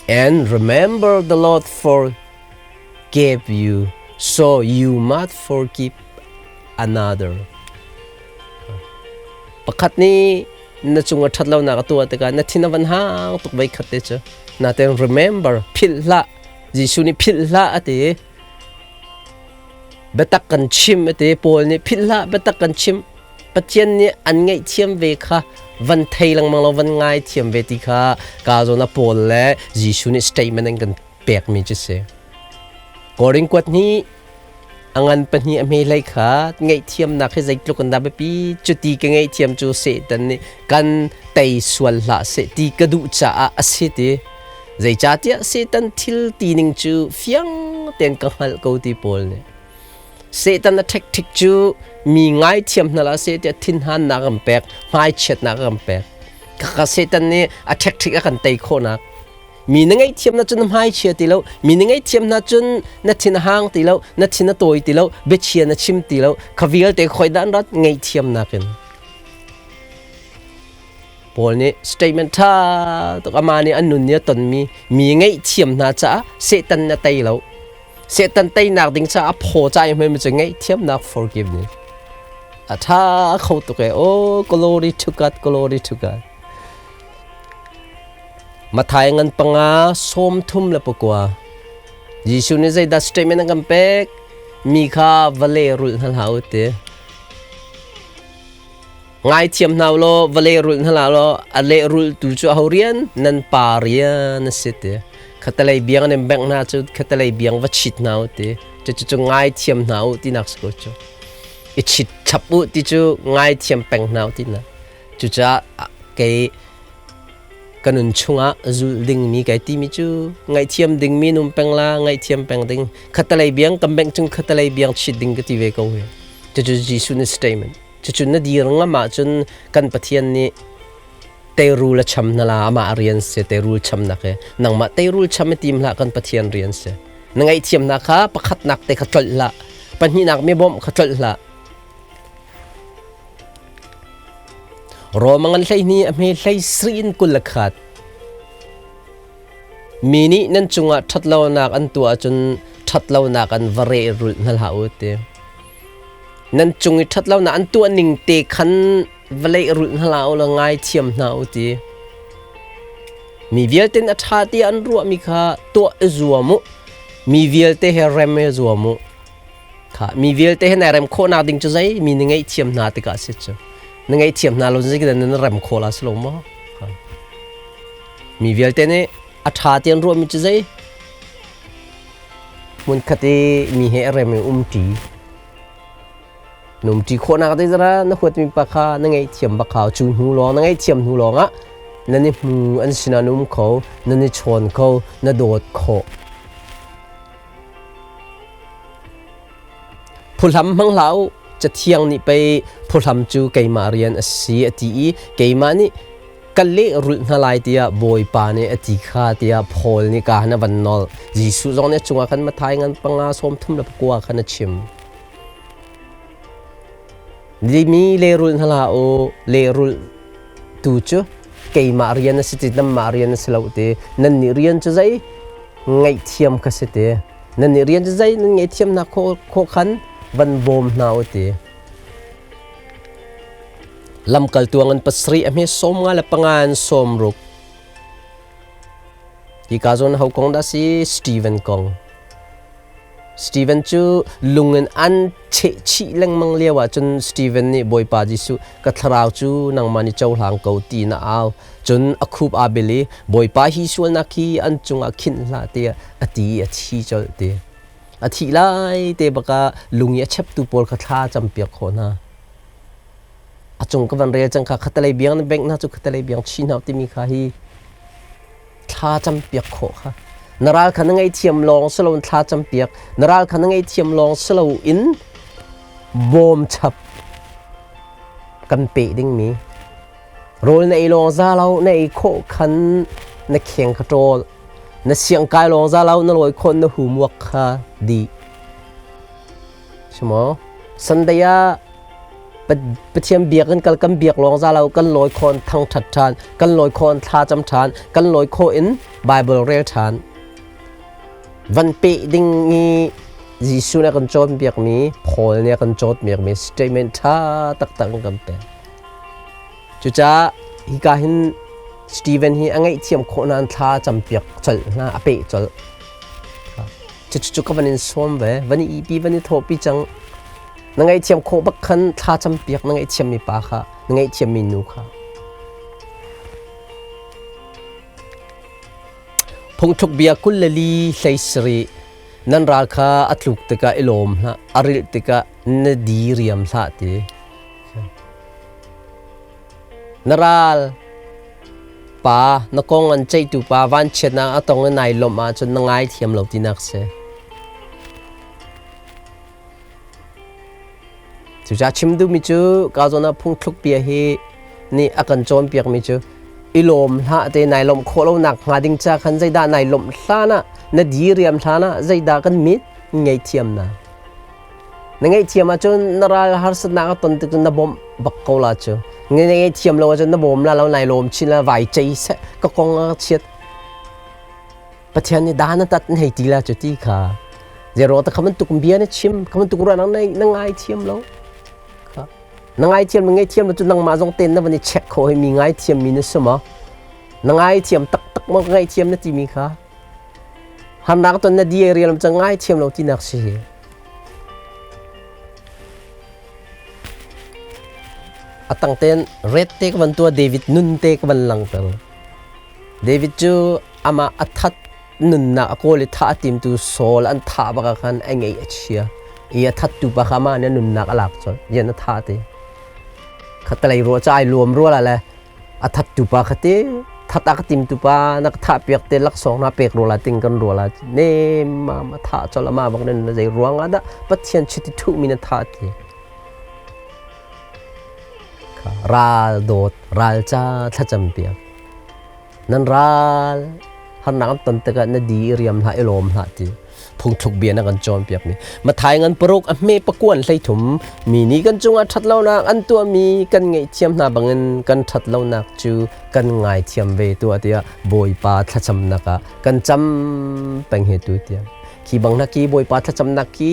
And remember the Lord forgave you, so you must forgive another. Pakhat nih na cung a ṭhat lonak a tuah tikah na thin a van hang tuk voi khat te cu. Natin remember, philh hlah. Jesuh nih philh hlah a ti. Biatak kan chim a ti. Paul nih philh hlah, biatak kan chim. Pathian nih an ngaihthiam ve kha van thei lengmang lo, van ngaithiam ve ti kha ka zawn a Paul le Jesuh nih statement an kan pekmi cu si. Korin kuat hnih A ngan pahnih a hme hlei kha ngaihthiamnak hi zeitluk in dah biapi cuti ka ngaihthiam cu Satan nih kan tei sual hlah seh ti ka duh caah a si ti. Zeicahtiah Satan thil tining cu fiang tein ka hngalh ko ti Paul nih. Satan a ṭhekṭhik cu mi ngaithiam hna hlah seh tiah thinhannak a kan pek, hmaichiatnak a kan pek. Khakha Satan nih a ṭhekṭhik a kan tei khawhnak. Mi na ngaihthiam na cun na hmaichia ti lo, mi na ngaihthiam hna cun na thin a hang ti lo, na thin a tawi ti lo, biachia na chim ti lo, kha vialte khoi dah an rat ngaihthiamnak in. Paul nih statement ṭha tuk amah nih an nun nih a tonmi mi ngaihthiam hna caah Satan na tei lo. Satan teinak ding caah phaw ca i hmemi cu ngaihthiamnak forgiveness. A ṭha kho tuk e. Oh, glory to God, glory to God. Matthai ngan panga 39. Jesuh nih zeidah statement a kan pek? Mi kha va lehrulh hna hlah u ti. Ngaithiam hna u law va lehrulh hna hlah law a lehrulhtu cu aho rian? Nan pa rian a si ti. Khatalei biang an in bengh hna cu khatalei biang va chit hna u ti. Cucu cu ngaithiam hna u tinak si ko cu. I chit chap u ti cu ngaithiam peng hna u tinak. Cucaah kei ka nun chungah zulh dingmi kai timi cu ngaihthiam dingmi num peng la ngaihthiam peng ding khatalei biang kan bengh cung khatalei biang chit ding ka ti ve ko hi. Cucu Jesuh nih statement. Cucu na dir ngam ahcun kan Pathian nih teirul a cham na la amah rian si teirul chamnak hi nangmah teirul cham i tim hlah kan Pathian rian si. Na ngaihthiamnak kha pakhatnak te kha tlolh hlah pahnihnak mi bawmh kha tlolh hlah. Rom a ngan 12 a hme 17 in 21. Mi nih nan cungah ṭhatlonak an tuah ahcun ṭhatlonak an va rehrulh hna hlah u ti. Nan cung i ṭhatlonak an tuah ning te khan va lehrulh hna hlah u law ngaithiam hna u ti. Mi vialte a ṭha ti an ruahmi kha tuah i zuam u. Mi vialte he rem i zuam u. Kha mi vialte he nai rem khawhnak ding cu zei mi na ngaihthiam hna tikah a si cu. Na ngaihthiam hna lo zei na rem khawh la si lo maw? Mi vialte nih a ṭha ti an ruahmi cu zei? Hmunkhat i mi he a rem i umṭi. Na umṭi khawhnak te zara na huatmi pa kha na ngaihthiam bak hau. Cu hnu lawng na ngaihthiam hnu lawngah nan i hmu an sinah na um kho, nan i chawn kho, na dawt khawh. Phuhlam hmang hlah u, Cathiang nih pei phuhlam cu keimah rian a si a ti i keimah nih ka lehrulh hna lai tiah Bawipa nih a ti kha tiah Paul nih ka han a van nawl. Jesuh zong nih a cungah khan Matthai ngan panga 39 khan a chim. Mi lehrulh hna hlah u, lehrulh tu cu keimah rian a si ti nanmah rian a si lo ti. Nannih rian cu zei? Ngaihthiam kha si ti. Nan nih rian cu zei nan ngaihthiamnak khawh khan van bawm hna u ti. Lamkaltu ngan pasarih a hme 55 in 60. Hika zawn ho kong dah si? Steven kong. Steven cu lung in an cheh chih lengmang lio ah cun Steven nih Bawipa Jesuh ka thlarau cu nangmah nih cohlang ko ti na au. Cun a khup aa bil i Bawipa hi sualnak hi an cungah khinh hlah tiah a ti i a thi colh ti. A thih lai te bakah lung i a cheptu pawl kha thla campiak khawh hna. A cung ka van rel cang kha khatalei biang na bengh hna cu khatalei biang chi hna timi kha hi thla campiak khawh kha na ral kha na ngaihthiam lawng si loin thla campiak na ral kha na ngaihthiam lawng si loin bawm chap kan peh dingmi rawl na ei lawng za lo na ei khawh khan na kheng kha ṭawl na siang kai lawng za lo na lawi khawh na homework kha dih Simaw? Sunday ah Pathian biak in kal kan biak lawng za lo kan lawi khawn thangṭhat ṭhan, kan lawi khawn thla cam ṭhan, kan lawi khawh in Bible rel ṭhan. Van peh ding i Jesuh nih a kan cawnpiakmi, Paul nih a kan cawnpiakmi statement ṭha taktak in kan pek. Cucaah hika hin Stephen hi a ngaihthiam khawh nain thla campiak colh hna, a peh colh. Cucu ka van in sawm ve, van i ihpi, van i thawhpi cang. Na ngaihthiam khawh bak khan thla campiak na ngaihthiammi pa kha, na ngaihthiammi nu kha. Phungthluk bia 24 hlei sarih nan ral kha a tluk tikah i lawm hlah, a rilh tikah na di riam hlah ti. Na ral pa na kong an ceihtu pa vanchiatnak a tong i nai lawmh ahcun na ngaithiam lo tinak si. Cucaah chim duhmi cu ka zawn ah phungthluk bia hi nih a kan cawnpiakmi cu i lawm hlah te nai lawmh khawh lonak hnga ding ca khan zeidah nai lawmh hlan ah na diriam hlan ah zeidah kan mit ngaihthiamnak. Na ngaihthiam ahcun na ral harsatnak a ton tik cun na bawmh bak ko la cu. Na ngaihthiam lo ahcun na bawm la lo nai lawm chin la vai cei seh ka kong a chiat. Pathian nih dan a tat hei ti la cu ti kha. Zero ta khaman tuk bia na chim khaman tuk ruah nang na ngaithiam lo. Kha. Na ngaithiam na ngaihthiam lo cu nangmah zong ten na van i check kho hei mi ngaithiam mi na si ma? Na ngaithiam taktak ma ngaihthiam na timi kha. Harnak ton na di rial cang ngaithiam lo tinak si hi. A tang ten red te ka van tua David nun te ka van langter. David cu amah a that nunnak a kawl i thah a timtu Saul an thah bak ah khan a ngeih a chia. I a thattu pa kha amah nih a nunnak a lak colh. Rian a thah ti. Khatalei ruah ca ai luam rual ah le a thattu pa kha ti that a ka timtu pa na ka thah piak te laksawng na pek rua la ting kan rua la ne ma ma thah chol ama bak nen zei ruang ah dah Pathian chiti thuh mi na thah ti ral dawt ral ca thlacam piak nan ral harnak an ton tikah na di i riam hlah i lawm hlah ti phungthluk bia na kan cawnpiak mi Mathai ngan paruk a hme pakuan 33 mi nih kan cungah ṭhat lonak an tuahmi kan ngaihthiam hna bangin kan ṭhat lonak cu kan ngaithiam ve tuah tiah Bawipa thlacamnak ah kan cam peng he tu tiang khi bang hna khi Bawipa thlacamnak khi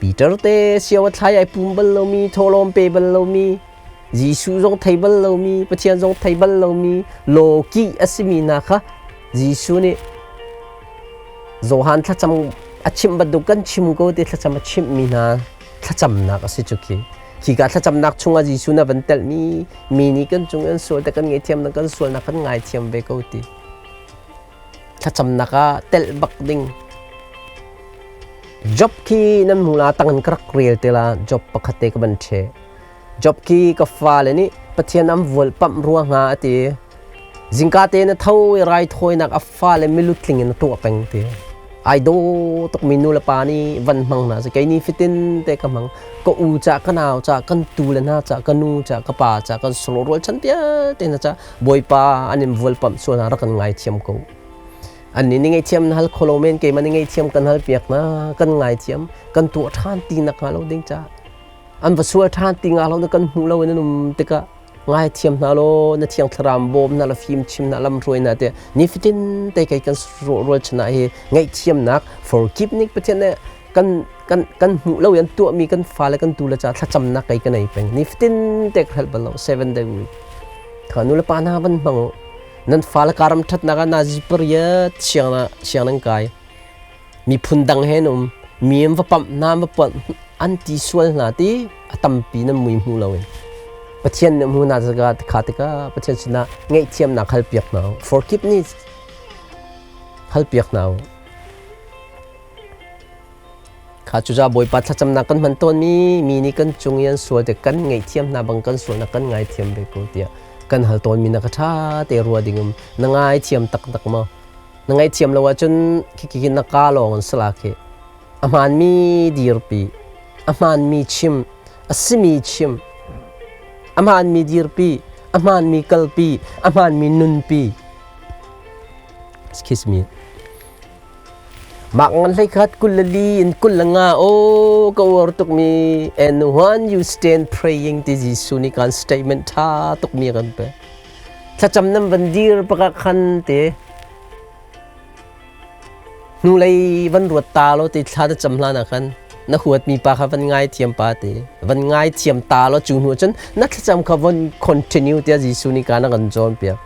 Peter te siau a thlai ai pum bal lomi thawhlawm pe bal lomi Jesuh zong thei bal lomi, Pathian zong thei bal lomi, lawkih a simi hna kha Jesuh nih Johan thlacam a chimh bantuk kan chim ko ti thlacam a chimhmi hna thlacamnak a si cu khi. Khika thlacamnak chungah Jesuh na van telhmi mi nih kan cung an sual te kan ngaihthiam na kan sualnak kan ngaithiam ve ko ti. Thlacamnak ah telh bak ding. Job khi nan hmu la tang in ka rak rel te la Job pakhat te ka van ṭhe. Job khi ka fale nih Pathian an volpamh rua hnga a ti. Zingka te na tho i raithawinak a fale milutling in a tuah peng ti. Ai daw tukmi nu le pa nih van hmang hna si. Kei ni fitin te ka hmang. Ka u ca, ka nau ca, kan tu le hna ca, ka nu ca, ka pa ca, kan solo rual chan vialte hna ca Bawipa an in volpamh sual hna rak kan ngaithiam ko. Annih nih ngaihthiam na hal kho lo men keimah nih ngaihthiam kan hal piak hna, kan ngaithiam, kan tuah ṭhan ti nak hnga lo ding ca. An va sual ṭhan ti nga lo na kan hmuh lo in an um tikah Ngaithiam hna law na thiang thlarau bawm hna la fim chim hna lam hruai hna tiah nifatin te kei kan rualchan ah hi ngaihthiamnak forgive Pathian nih kan kan kan hmuh lo in tuahmi kan fale kan tu le ca thlacamnak kei ka nei peng nifatin te ka hrelh bal lo 7 day week kha nu le pa hna van hmang u nan fale karam ṭhatnak ah nazi pariat siang na siang nan kai miphun dang he um mi an va pamh hna va pawnh an ti sual hna ti a tampi nan mui hmu lo in Pathian nih hmu na zaga kha tikah Pathian sinah ngaihthiamnak hal piak hna u forgive ni hal piak hna u Kha cucaah Bawipa thlacamnak kan hman tawnmi mi nih kan cung i an sual te kan ngaihthiam hna bang kan sualnak kan ngaithiam ve ko tiah kan hal tawnmi na ka ṭha te rua ding um na ngaithiam taktak maw? Na ngaihthiam lo ahcun khikhi na ka lawng in sala khi a hmaanmi dirpi, a hmaanmi chim, a simi chim, a hmaanmi dirpi, a hmaanmi kalpi, a hmaanmi nunpi. Excuse me. Mah ngan hlei khat 24 in 25 aw ka uar tukmi and when you stand praying ti Jesuh nih kan statement ṭha tukmi a kan pek. Thlacam nan van dir paka khan te hnulei van ruat ta lo ti thla na cam hlan ah khan na huatmi pa kha van ngaithiam pa te van ngaithiam ta lo cu hnu cun na thlacam kha von continue tiah Jesuh nih kan a kan cawnpiak.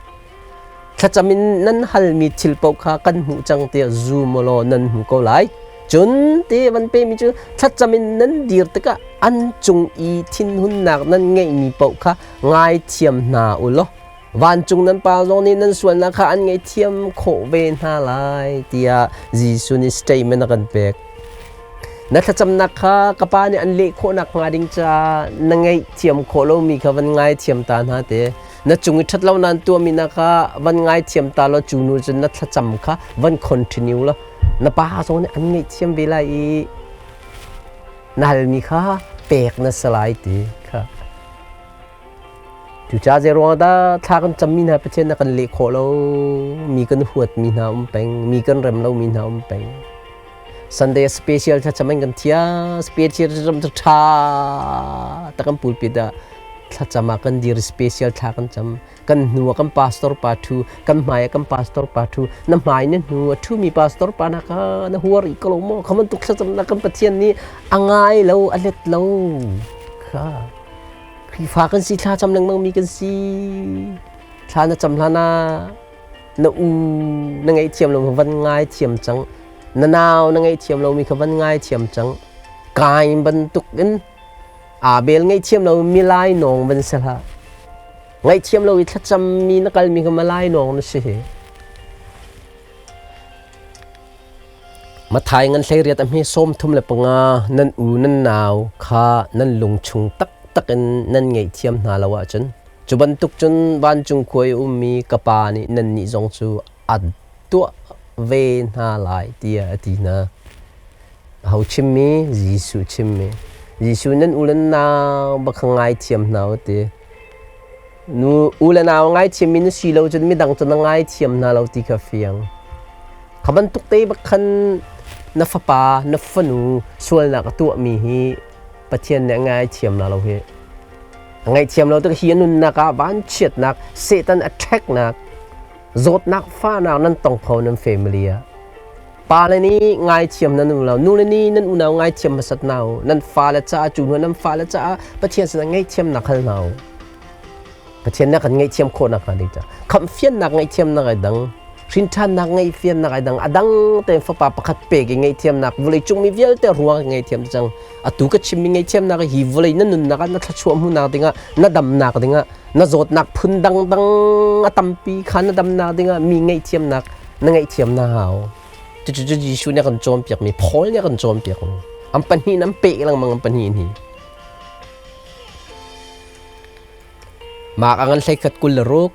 Thlacam in nan halmi thil paoh kha kan hmuh cang tiah zum law nan hmu ko lai. Cun ti van pemi cu thlacam in nan dir tikah an cung i thinhunnak nan ngeihmi paoh kha ngaithiam hna u law vancung nan Pa zong nih nan sualnak kha an ngaihthiam khawh ve hna lai tiah Jesuh nih statement a kan pek. Na thlacamnak kha ka Pa nih an leh khawh nakhnga ding caah na ngaihthiam khawh lomi kha van ngaithiam ta hna te. Na cung i ṭhatlo nan tuahmi na kha van ngaithiam ta law cu nu cun na thlacam kha van continue law na pa zong nih an ngaihthiam ve lai i na halmi kha pek na si lai ti kha. Cucaah zei ruangah dah thla kan cammi hna Pathian na kan leh khawh lo, mi kan huatmi hna um peng, mi kan rem lomi hna um peng. Sunday special thlacam in kan thia, special thlacam cu ṭha tak kan pulpit ah thlacam ah kan dir special thla kan cam. Kan hnu ah kan pastor pa ṭhu, kan hmai ah kan pastor pa ṭhu. Na hmai na hnu a ṭhumi pastor pa na kha na huar i ko lo maw? Kha bantuk thlacamnak kan Pathian nih a ngai lo, a let lo. Kha Khrihfa kan si, thla cam lengmang mi kan si. Thla na cam hlan ah na u na ngaihthiam lo van ngaithiam cang na nau na ngaihthiam lomi kha van ngaithiam cang Kain bantuk in Abel ngaihthiam lo mi lainawng van si hlah ngaihthiam lo i thlacam mi na kalmi kha malainawng na si hi Mathai ngan 18 a hme 35 nan u nan nau kha nan lung chung taktak in nan ngaihthiam hna lo ahcun Cu bantuk cun vancung khua i ummi ka Pa nih nannih zong cu a tuah ve hna lai tiah a ti hna. Aho chimmi? Jesuh chimmi. Jesuh nan u le nau bak kha ngaithiam hna u ti. Nu u le nau ngaithiammi na si lo cun midang cu na ngaithiam hna lo ti kha fiang. Kha bantuk te bak khan na fapa, na fanu sualnak a tuahmi hi Pathian nih a ngaithiam la lo hi. A ngaihthiam lo tik hi a nunnak ah vanchiatnak, Satan a ṭheknak, zawtnak fahnak nan tong kho nan family ah. Pale nih ngaithiam nan um lo, nule nih nan unau ngaithiam hmasat hna u. Nan fale caah cu hnu nan fale caah Pathian sinah ngaihthiamnak hal hna u. Pathian nih a kan ngaihthiam khawh nakhnga ding caah. Khamhfiannak ngaihthiamnak ai dang. Hrinṭhannak ngaihthiamnak ai dang. A dang tein fapa pakhat pek i ngaihthiamnak vawleicung mi vialte ruang i ngaihthiam cang. Atu ka chimmi ngaihthiamnak hi vawlei na nunnak ah na thluachuah hmuhnak dingah na damnak dingah na zawtnak phun dangdang a tampi kha na damnak dingah mi ngaihthiamnak na ngaihthiam na hau. Cucu Jesuh nih a kan cawnpiakmi, Paul nih a kan cawnpiakmi. An pahnih in an peh lengmang an pahnih in hi. Mark a ngan 21 26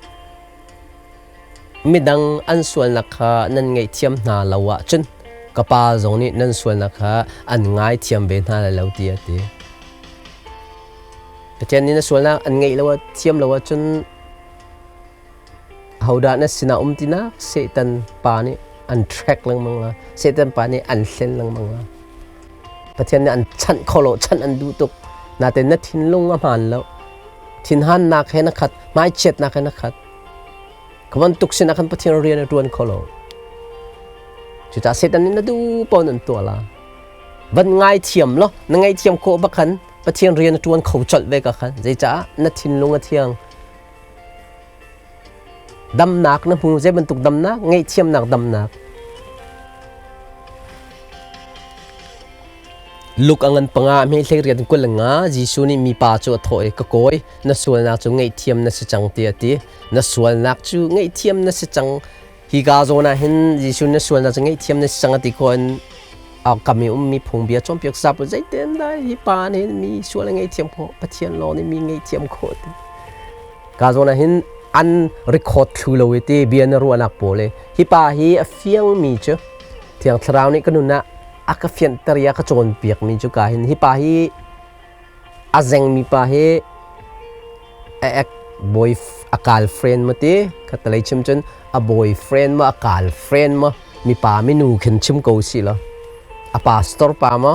Midang an sualnak kha nan ngaihthiam hna lo ahcun ka Pa zong nih nan sualnak kha an ngaithiam ve hna lai lo tiah a ti. Pathian nih na sualnak an ngaih lo thiam lo ahcun ahodah na sinah um tinak Satan pa nih an track lengmang la. Satan pa nih an hlen lengmang la. Pathian nih an chanh kho lo, chanh an duh tuk. Nain na thinlung a hmaan lo. Thinhannak he na khat, hmaichiatnak he na khat. Ka bantuk sinah khan Pathian rian a ṭuan kho lo. Cucaah Satan nih na duh paoh nan tuah la. Van ngaithiam law na ngaihthiam khawh bak khan Pathian rian a ṭuan kho colh ve ka khan. Zeicah na thinlung a thiang. Damnak na hmu, zei bantuk damnak? Ngaihthiamnak damnak. Luk a ngan panga hme hlei riat 25 Jesuh nih mipa cu a thawh i ka kawi na sualnak cu ngaihthiam na si cang tiah a ti. Na sualnak cu ngaihthiam na si cang. Hi ka zawn ah hin Jesuh na sualnak cu ngaihthiam na si cang a ti khawh in a kam i ummi phungbia cawnpiak sap zeitin dah hi pa nih mi sual a ngaihthiam khawh Pathian lawng nih mi ngaihthiam khawh ti. Ka zawn ah hin an record thlu lo i ti bia na ruahnak pawl i hi pa hi a fiangmi cu Thiang Thlarau nih ka nun ah a ka fianhter i a ka cawnpiakmi cu ka hin hi pa hi a zengmi pa hi a ek boy a girlfriend ma ti khatalei chim cun a boyfriend ma a girlfriend ma mipa minu khin chim ko si lo a pastor pa ma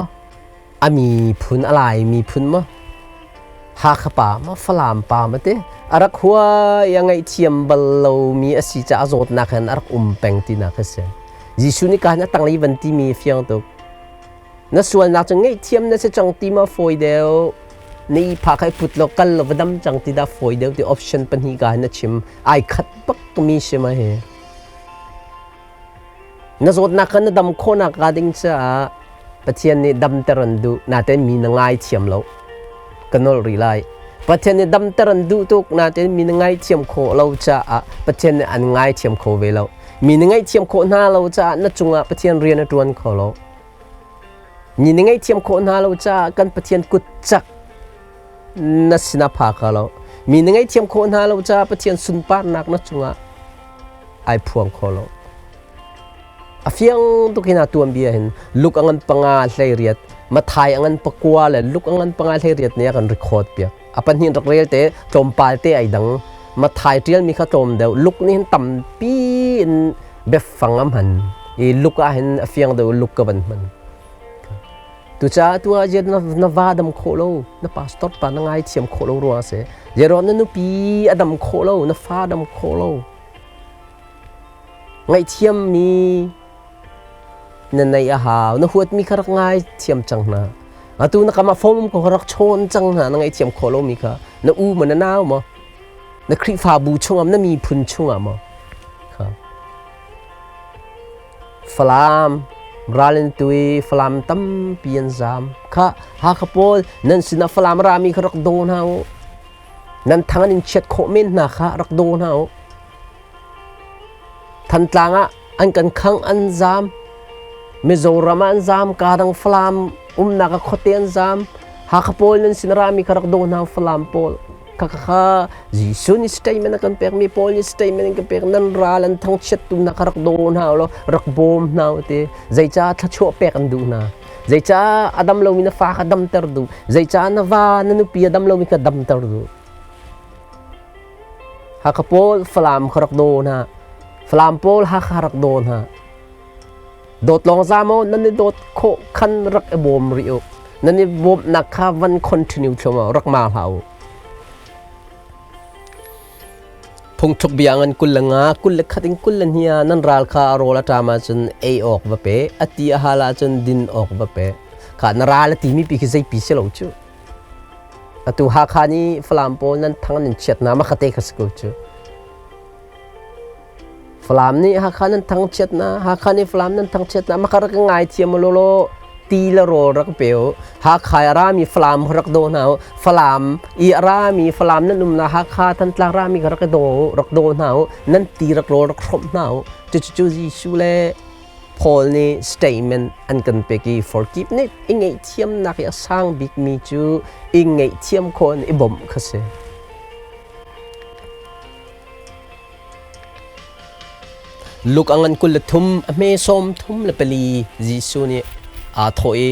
a miphun a lai miphun ma Hakha pa ma Falam pa ma te a rak hua i a ngaihthiam bal lomi a si caah zawtnak hin a rak um peng tinak a si. Jesuh nih ka hin a tanglei van timi fiang tuk. Na sualnak cu ngaihthiam na si cang ti ma fawi deuh na i pha kha i put law kal law va dam cang ti dah fawi deuh ti option pahnih ka hin a chim ai khat bak mi si ma hi. Na zawtnak kha na dam khawhnak hnga ding caah Pathian nih damter an duh, nain mi na ngaithiam lo. Ka nolh rih lai. Pathian nih damter an duh tuk, nain mi na ngaithiam khawh lo caah Pathian nih an ngaithiam kho ve lo. Mi na ngaihthiam khawh hna lo caah na cungah Pathian rian a ṭuan kho lo. Mi na ngaihthiam khawh hna lo caah kan Pathian kut cak na sinah pha kho lo. Mi na ngaihthiam khawh hna lo caah Pathian sunparnak na cungah ai phuang kho lo. A fiang tuk hin a tuanbia hin luk a ngan panga 18 Mathai a ngan pakua le luk a ngan panga 18 nih a kan record piak. A pahnih rak rel te tlawmpal te ai dang. Mathai ṭial mi kha tlawm deuh. Luk nih hin tampi in biafang a hman. I luk ah hin a fiang deuh luk ka van hman. Tucaah tu ah na va dam khawh lo, na pastor pa na ngaithiam khawh lo ruang a si. Zeiruang na nupi a dam khawh lo, na fa dam khawh lo. Ngaihthiammi na neih a hau. Na huatmi kha rak ngaithiam cang hna. Atu na kam ah phone ko rak chawn cang hna, na ngaihthiam khawh lomi kha. Na u maw na nau maw? Na Khrihfabu chungah na miphun chungah maw? Kha. Falam ral in tui Falam tampi an zaam. Kha Hakha pawl nan sinah Falam rami kha rak daw hna u. Nan thang an in chiat khawh men hna kha rak daw hna u. Thantlang ah an kan khang an zaam. Mizoram ah an zaam, kadang Falam umnak ah khuate an zaam. Hakha pawl nan sin rami kha rak daw hna u Falam pawl. Khakha Jesuh nih statement a kan pekmi Paul nih statement an kan pek nan ral an thangchiat tu hna kha rak daw hna law rak bawm hna u ti zeicah thluachuah pek an duh hna zeicah a dam lomi na fa kha damter duh zeicah na va na nupi a dam lomi kha damter duh Hakha pawl Falam kha rak daw hna Falam pawl Hakha rak daw hna Dawt lawng za maw nan i dawt khawh khan rak i bawm rih u. Nan i bawmhnak kha van continue thluahmah rak ma hlah u. Phungthluk bia ngan 25 21 in 22 ah nan ral kha a rawl a ṭam ahcun ei awk va pe, a ti a hal ahcun din awk va pe. Kha na ral a timi pi khi zeipi si lo cu. Atu Hakha nih Falam pawl nan thang nan chiat na ma khate kha si ko cu. Falam nih Hakha nan thangchiat na, Hakha nih Falam nan thangchiat na, maka rak ngai thiam lolo ti le rawl rak pe u. Hakha i a rami Falam rak daw hna u. Falam i a rami Falam nan um na Hakha Thantlang rami kha rak daw u, rak daw hna u. Nan ti rak rawl rak hrawmh hna u. Cucu Jesuh le Paul nih statement an kan pek i forgiveness i ngaihthiamnak i a sang bikmi cu i ngaihthiam khawh in i bawmh kha si. Luk a ngan 23 a hme 34 Jesuh nih aa thawh i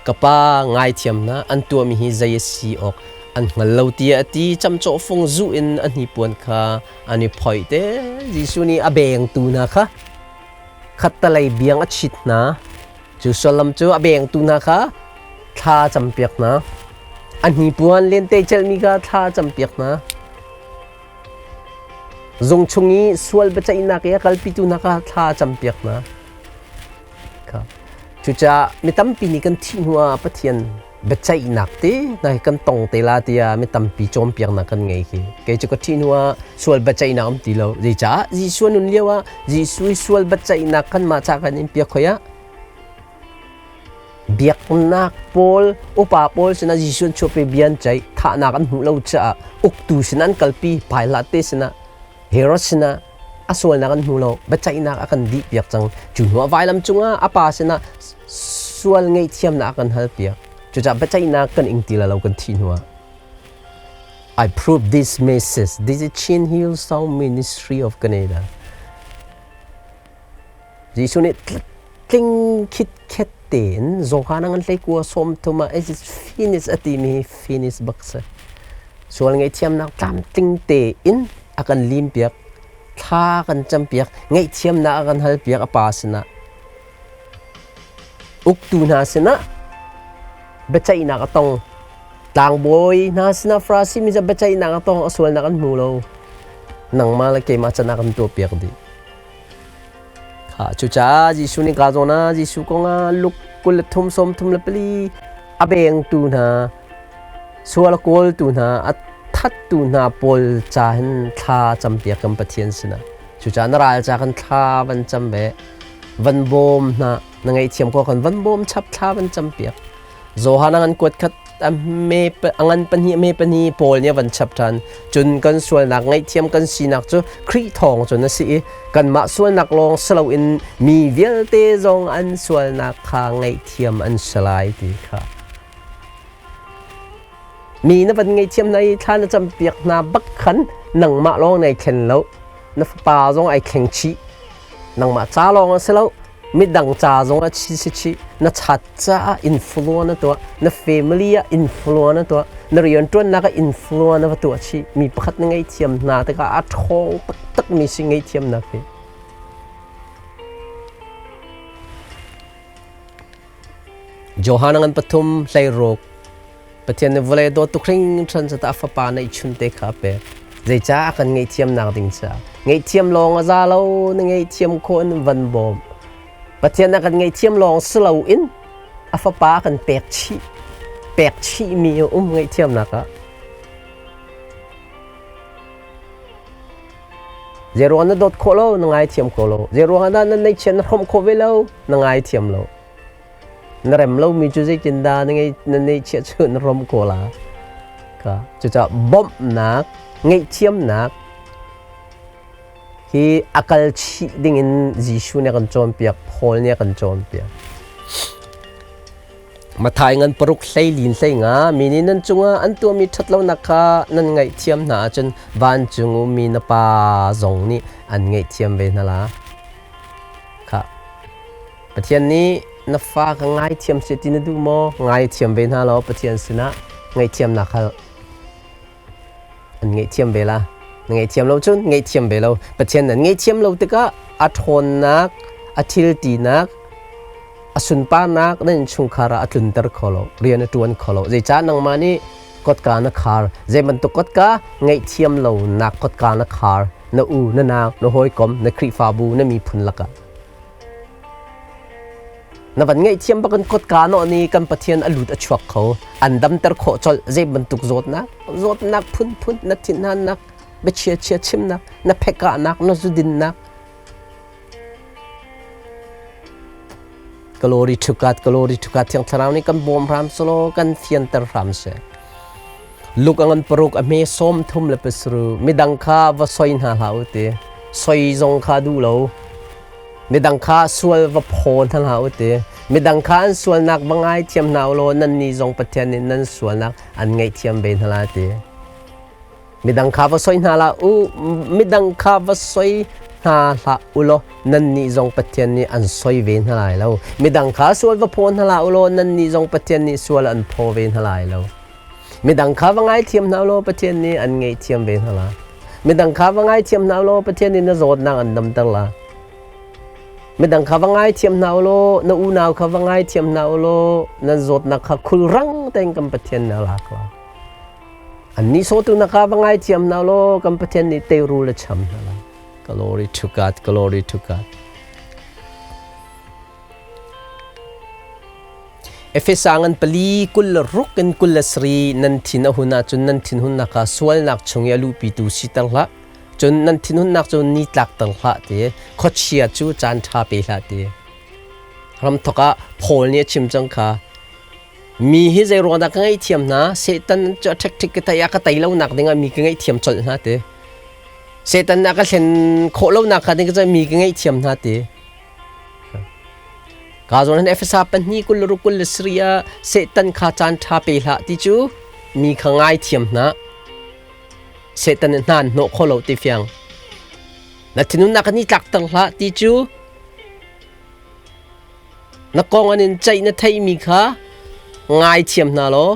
ka pa ngaithiam hna an tuahmi hi zei a si awk an hngal lo tiah a ti camcawh fung zuh in a hnipuan kha an i phoih te Jesuh nih a bengtu hna kha khattalei biang a chit hna cu sullam cu a bengtu hna kha thla campiak hna. A hnipuan lente celhmi kha thla campiak hna. Zung chung i sual biaceihnak i a kalpitu hna kha thla campiak hna. Cucaah mi tampi nih kan thih hnuah Pathian biaceihnak te hna hi kan tong te la tiah mi tampi cawnpiaknak kan ngei khi. Kei cu ka thih hnuah sual biaceihnak um ti lo. Zeicah? Jesuh nun lio ah Jesuh i sual biaceihnak kanmah ca kan in piak hoi ah biaknak pawl upa pawl sinah Jesuh an chuahpi bia an ceih thahnak an hmuh lo caah uktu sinah an kalpi Pilate te sinah Herod sinah a sualnak an hmu lo biaceihnak a kan dih piak cang cu hnuah vailam cungah a pa sinah sual ngaihthiamnak a kan hal piak cucaah biaceihnak kan ing ti lo kan thih hnuah I prove this message. This is Chin Hill Song Ministry of Canada. Jesuh nih tling khitkhet tein Johan an hlei kua sawm thum ah it is finished a timi hi finish bak si. Sual ngaihthiamnak tlamtling tein a kan limpiak, thla kan campiak, ngaihthiamnak a kan halpiak a pa sinah. Uktu hna sinah biaceihnak a tong. Tlangbawi hna sinah Farasi mi cu biaceihnak a tong, a sualnak an hmu lo. Nangmah le keimah can ah kan tuahpiak dih. Cucaah Jesuh nih kaa zawn ah Jesuh kong ah Luke 23 34 a bengtu hna, sual a kawltu hna, a thattu hna pawl ca hin thla campiak kan Pathian sinah. Cucaah na ral ca kan thla van cam ve, van bawm hna, na ngaihthiam ko kan van bawm chap thla van campiak. Johan a ngan kuat khat a me a ngan pahnih a me pahnih Paul nih a van chap ṭhan. Cun kan sualnak ngaihthiam kan sinak cu Khrih thawng cun a si i kanmah sualnak lawng si loin mi vialte zong an sualnak kha ngaihthiam an si lai ti kha. Mi na van ngaihthiam hna i thla na campiak hna bak khan nangmah lawng nai thlen lo. Na fapa zong ai thleng chih. Nangmah ca lawng a si lo. Midang ca zong ah chi si chih na chat caah influence na tuah na family ah influence na tuah na rianṭuannak ah influence na va tuah chih mi pakhat na ngaihthiam hna tikah a ṭhawng taktak mi si ngaihthiamnak hi Johan ngan pathum hleiruk Pathian nih vawlei dawt tuk hringhran cu a fapa neihchun te kha a pek. Zeicah a kan ngaihthiamnak ding caah. Ngaihthiam lawng a za lo, na ngaihthiam khawh in van bawm. Pathian a kan ngaihthiam lawng si loin a fapa a kan pek chih. Pek chihmi a um ngaihthiamnak ah. Zeiruang na dawt khawh lo, na ngaithiam kho lo. Zeiruang ah dah na neihchiat na hrawmh khawh ve lo, na ngaithiam lo. Na rem lomi cu zeitindah na ngei na neihchiah cu na rom ko la ka cucaah bawmhnak ngaihthiamnak hi a kal chih dingin Jesuh nih a kan cawnpiak Paul nih a kan cawnpiak Mathai ngan paruk hleilin hleinga mi nih nan cungah an tuahmi ṭhatlonak kha nan ngaihthiam hna ahcun vancung ummi na Pa zong nih an ngaihthiam ve hna la kha Pathian nih na fa ka ngaithiam seh ti na duh maw? Ngaithiam ve hna law Pathian sinah ngaihthiamnak hal. An ngaihthiam ve la. Na ngaihthiam lo cun ngaihthiam ve lo. Pathian nan ngaihthiam lo tikah a ṭhawnnak, a thiltinak, a sunparnak nan innchungkhar ah a tlunter kho lo. Rian a ṭuan kho lo. Zeicah nangmah nih kotka na khar? Zei bantuk kotka? Ngaihthiam lonak kotka na khar. Na u, na nau, na hawikom, na Khrihfabu, na miphun lakah. Na van ngaihthiam bak in kotka nawh ni kan Pathian a lut a chuak kho. An damter khawh colh zei bantuk zawtnak, zawtnak phunphun, na thinhannak, biachia chia chimnak, na phekahnak, na zudinnak. Glory to God, glory to God. Thiang Thlarau nih kan bawm hram selaw kan fianter hram seh. Luk a ngan paruk a hme 37 midang kha va soi hna hlah u ti. Soi zong kha duh lo. Midang kha sual va phaw hna hlah u ti. Midang kha an sualnak va ngaithiam hna u law nannih zong Pathian nih nan sualnak an ngaihthiam ve hna lai ti. Midang kha va soi hna hlah u, midang kha va soi hna hlah u law nannih zong Pathian nih an soi ve hna lai lo. Midang kha sual va phaw hna hlah u law nannih zong Pathian nih sual an phaw ve hna lai lo. Midang kha va ngaithiam hna u law Pathian nih an ngaihthiam ve hna lai. Midang kha va ngaithiam hna u law Pathian nih na zawtnak an damter lai. Midang kha va ngaithiam hna u law na unau kha va ngaithiam hna u law nan zawtnak kha khulrang tein kan Pathian nih a lak lai. Annih sawtu na ka va ngaithiam hna law kan Pathian nih teirul a cham hna lai. Glory to God, glory to God. Efesa ngan pali 26 in 23 nan thin a hun ahcun nan thinhunnak kha sualnak chung i a luhpitu siter hlah. Cun nan thinhunnak cu ni tlakter hlah ti. Khuachia cu caan ṭha pe hlah ti. Ramthok ah Paul nih a chim cang kha. Mi hi zei ruang dah ka ngaihthiam hna? Satan cu a ṭhekṭhik ka tei ah ka tei lonak dingah mi ka ngaihthiam colh hna ti. Satan a ka thlen khawh lonak kha ding cu mi ka ngaihthiam hna ti. Ka zawn hin Efesa pahnih 26 27 ah Satan kha caan ṭha pe hlah ti cu mi kha ngaithiam hna. Satan nih hna an hnawh kho lo ti fiang. Na thinhunnak kan i tlakter hlah ti cu na kong an in ceih na theihmi kha ngaithiam hna law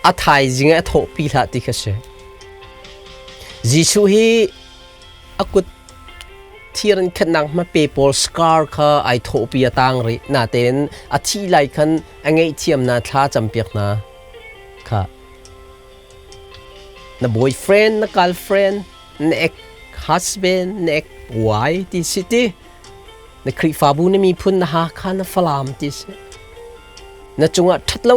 a thaizing ah a thawhpi hlah ti kha si. Jesuh hi a kut thir in khenhnak hmape pawl scar kha ai thawhpi a tang rih. Natein a thih lai khan a ngaihthiam hna thla campiak hna kha. Na boyfriend, na girlfriend, na ex husband, na ex wife ti si ti. Na Khrihfabu na miphun na Hakha na Falam ti si. Na cungah ṭhat lo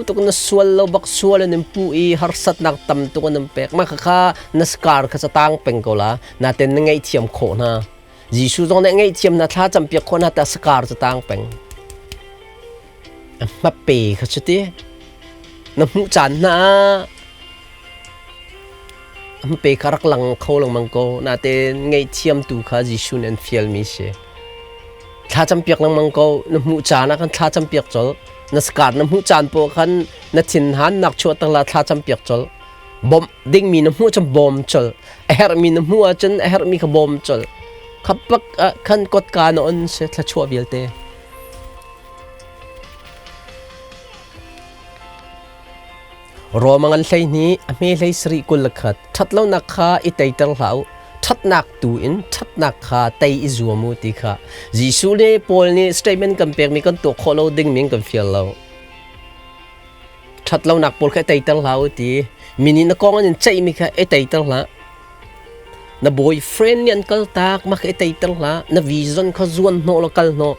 tuk na sual lo bak sual in pu i harsatnak tam tuk an pek. Mah kha na scar kha tang peng ko la. Naten na ngaihthiam khawh hna. Jesuh zong nih ngaihthiam na thla campiak khawh hna ta scar cu tang peng. Hmape kha cu ti. Na hmuh caan hna Hmape kha rak lang kho lengmang ko. Natein ngaihthiamtu kha Jesuh nih an fialmi si. Thla campiak lengmang ko. Na hmuh caan ah khan thla campiak colh. Na scar na hmuh caan poah khan na thinhan nak chuahter la thla campiak colh. Bawmh dingmi na hmuh cun bawm colh. A herhmi na hmuh ahcun a herhmi kha bawm colh. Kha pak ah khan kotka na on si thluachuah vialte. Rom a ngan 12, a hme 17 21. Ṭhatlonak kha i teiter hlah u, ṭhatnak tu in ṭhatnak kha tei i zuam u ti kha Jesuh le Paul nih statement kan pekmi kan tuah khawh lo dingmi kan fial lo. Ṭhatlonak pawl kha i teiter hlah u ti. Mi nih na kong an in ceihmi kha i teiter hlah. Na boyfriend nih an kaltak mah kha i teiter hlah. Na vision kha zuan hnawh law kal hnawh.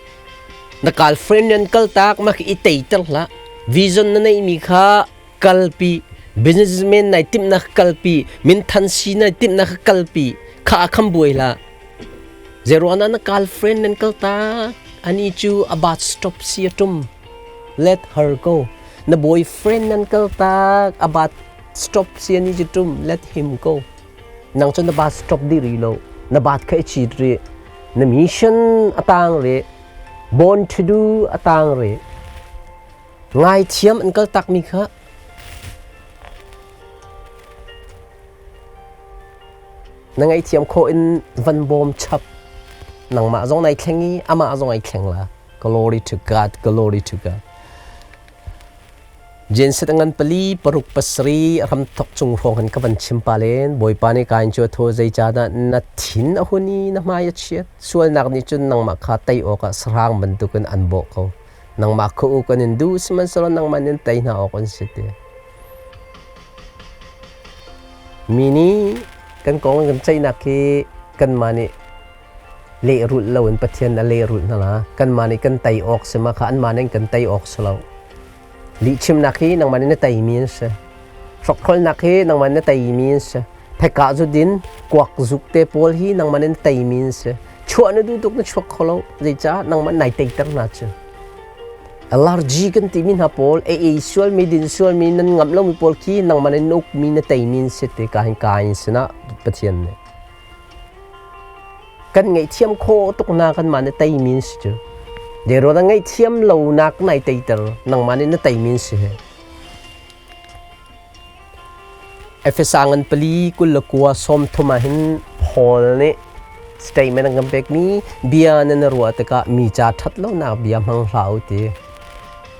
Na girlfriend nih an kaltak mah khi i teiter hlah. Vision na neihmi kha kalpi. Businessman nai timhnak kalpi. Minthan si nai timhnak kalpi. Kha a kham buai hlah. Zeruana na girlfriend nan kaltak. Ani cu a bus stop si a tum. Let her go. Na boyfriend nan kaltak. A bus stop si ani cu tum. Let him go. Nang cu na bus stop dih rih lo. Na bat kha i chit rih. Na mission a tang rih. Born to do a tang rih. Ngaithiam an kal takmi kha na ngaihthiam khawh in van bawm chap. Nangmah zong nai thleng i amah zong ai thleng la. Glory to God, glory to God. Genset a ngan pali paruk pasarih a hramthawk chung hrawng khan ka van chim pa len. Bawipa nih Kain cu a thaw zeicahdah na thin a hun i na hmai a chiat? Sualnak nih cun nangmah kha tei awkah sahrang bantukin an bawh ko. Nangmah kha uk an in duh, sihmanhsehlaw nangmah nih an tei hna awk an si ti. Mi nih kan kong an kan ceihnak hi kanmah nih lehrulh loin Pathian a lehrulh hna la. Kanmah nih kan tei awk si ma kha anmah nih kan tei awk si lo. Lihchimnak hi nangmah nih na teimi an si. Hrokhrolnak hi nangmah nih na teimi an si. Phekah zu din, kuak zuk te pawl hi nangmah nih na teimi an si. Chuah na duh tuk na chuak kho lo. Zeicah nangmah nai teiter hna cu. Allergy kan timi hna pawl, ei ei sualmi, din sualmi, nan ngamh lomi pawl khi nangmah nih na ukmi na teimi an si ti ka hin ka in sinah Pathian nih. Kan ngaihthiam khawh tuk hna kanmah nih teimi an si cu. Derawn ah ngaihthiam lonak nai teiter nangmah nih na teimi an si hi. Efesa ngan pali 29 30 ah hin Paul nih statement an kan pekmi bia nan ruah tikah mi ca ṭhat lonak bia hmang hlah u ti.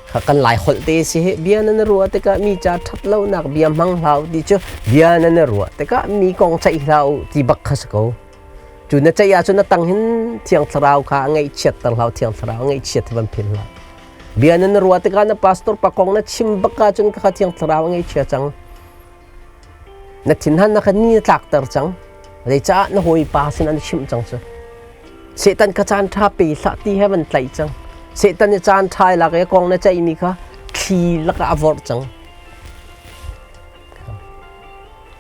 Kha kan lai holh te si hi bia nan ruah tikah mi ca ṭhat lonak bia hmang hlah u ti cu bia nan ruah tikah mi kong ceih hlah u ti bak kha si ko. Cu na ceih ahcun na tang hin Thiang Thlarau kha a ngaihchiatter hlah Thiang Thlarau a ngaihchiat hi van phin hlah. Bia nan ruah tikah na pastor pa kong na chim bak ahcun kha Thiang Thlarau a ngaihchia cang. Na thinhan na kha ni na tlakter cang. Zeicah na hawipa sin an chimh cang cu. Satan kha caan ṭha pe hlah ti he van tlaih cang. Satan nih caan ṭha i lak i a kong na ceihmi kha thli lakah a vorh cang.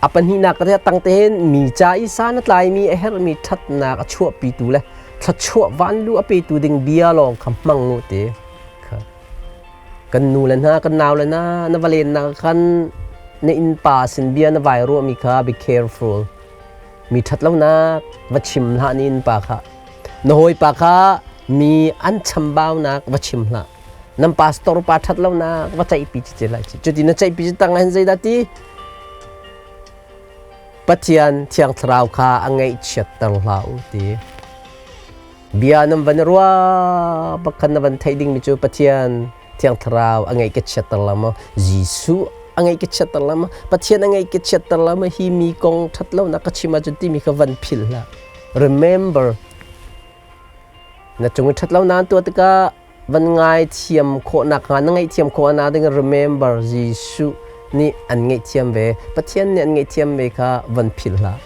A pahnihnak ka tang te hin mi ca i san a tlaimi a herhmi ṭhatnak a chuahpitu le thluachuah vanlu a petu ding bia lawng kha hmang u ti. Kan nu le hna, kan nau le hna, na va lennak khan na innpa sin bia na vai ruahmi kha be careful. Mi ṭhatlonak va chim hlah na innpa kha. Na hawipa kha mi an chambaunak va chim hlah. Nan pastor pa ṭhatlonak va ceihpi ci lai ci. Cuti na ceihpi ci tang hin zeidah ti? Pathian Thiang Thlarau kha a ngaihchiatter hlah u ti. Bia nan van ruah bak khan na van theih dingmi cu Pathian Thiang Thlarau a ngaih ka chiatter la maw? Jesuh a ngaih ka chiatter la maw? Pathian a ngaih ka chiatter la maw? Hi mi kong ṭhat lonak ka chim ahcun timi kha van philh hlah. Remember, na cung i ṭhat lonak an tuah tikah van ngaithiam khawhnak hnga na ngaihthiam khawh na ding remember Jesuh nih an ngaihthiam ve Pathian nih an ngaihthiam ve kha van philh hlah.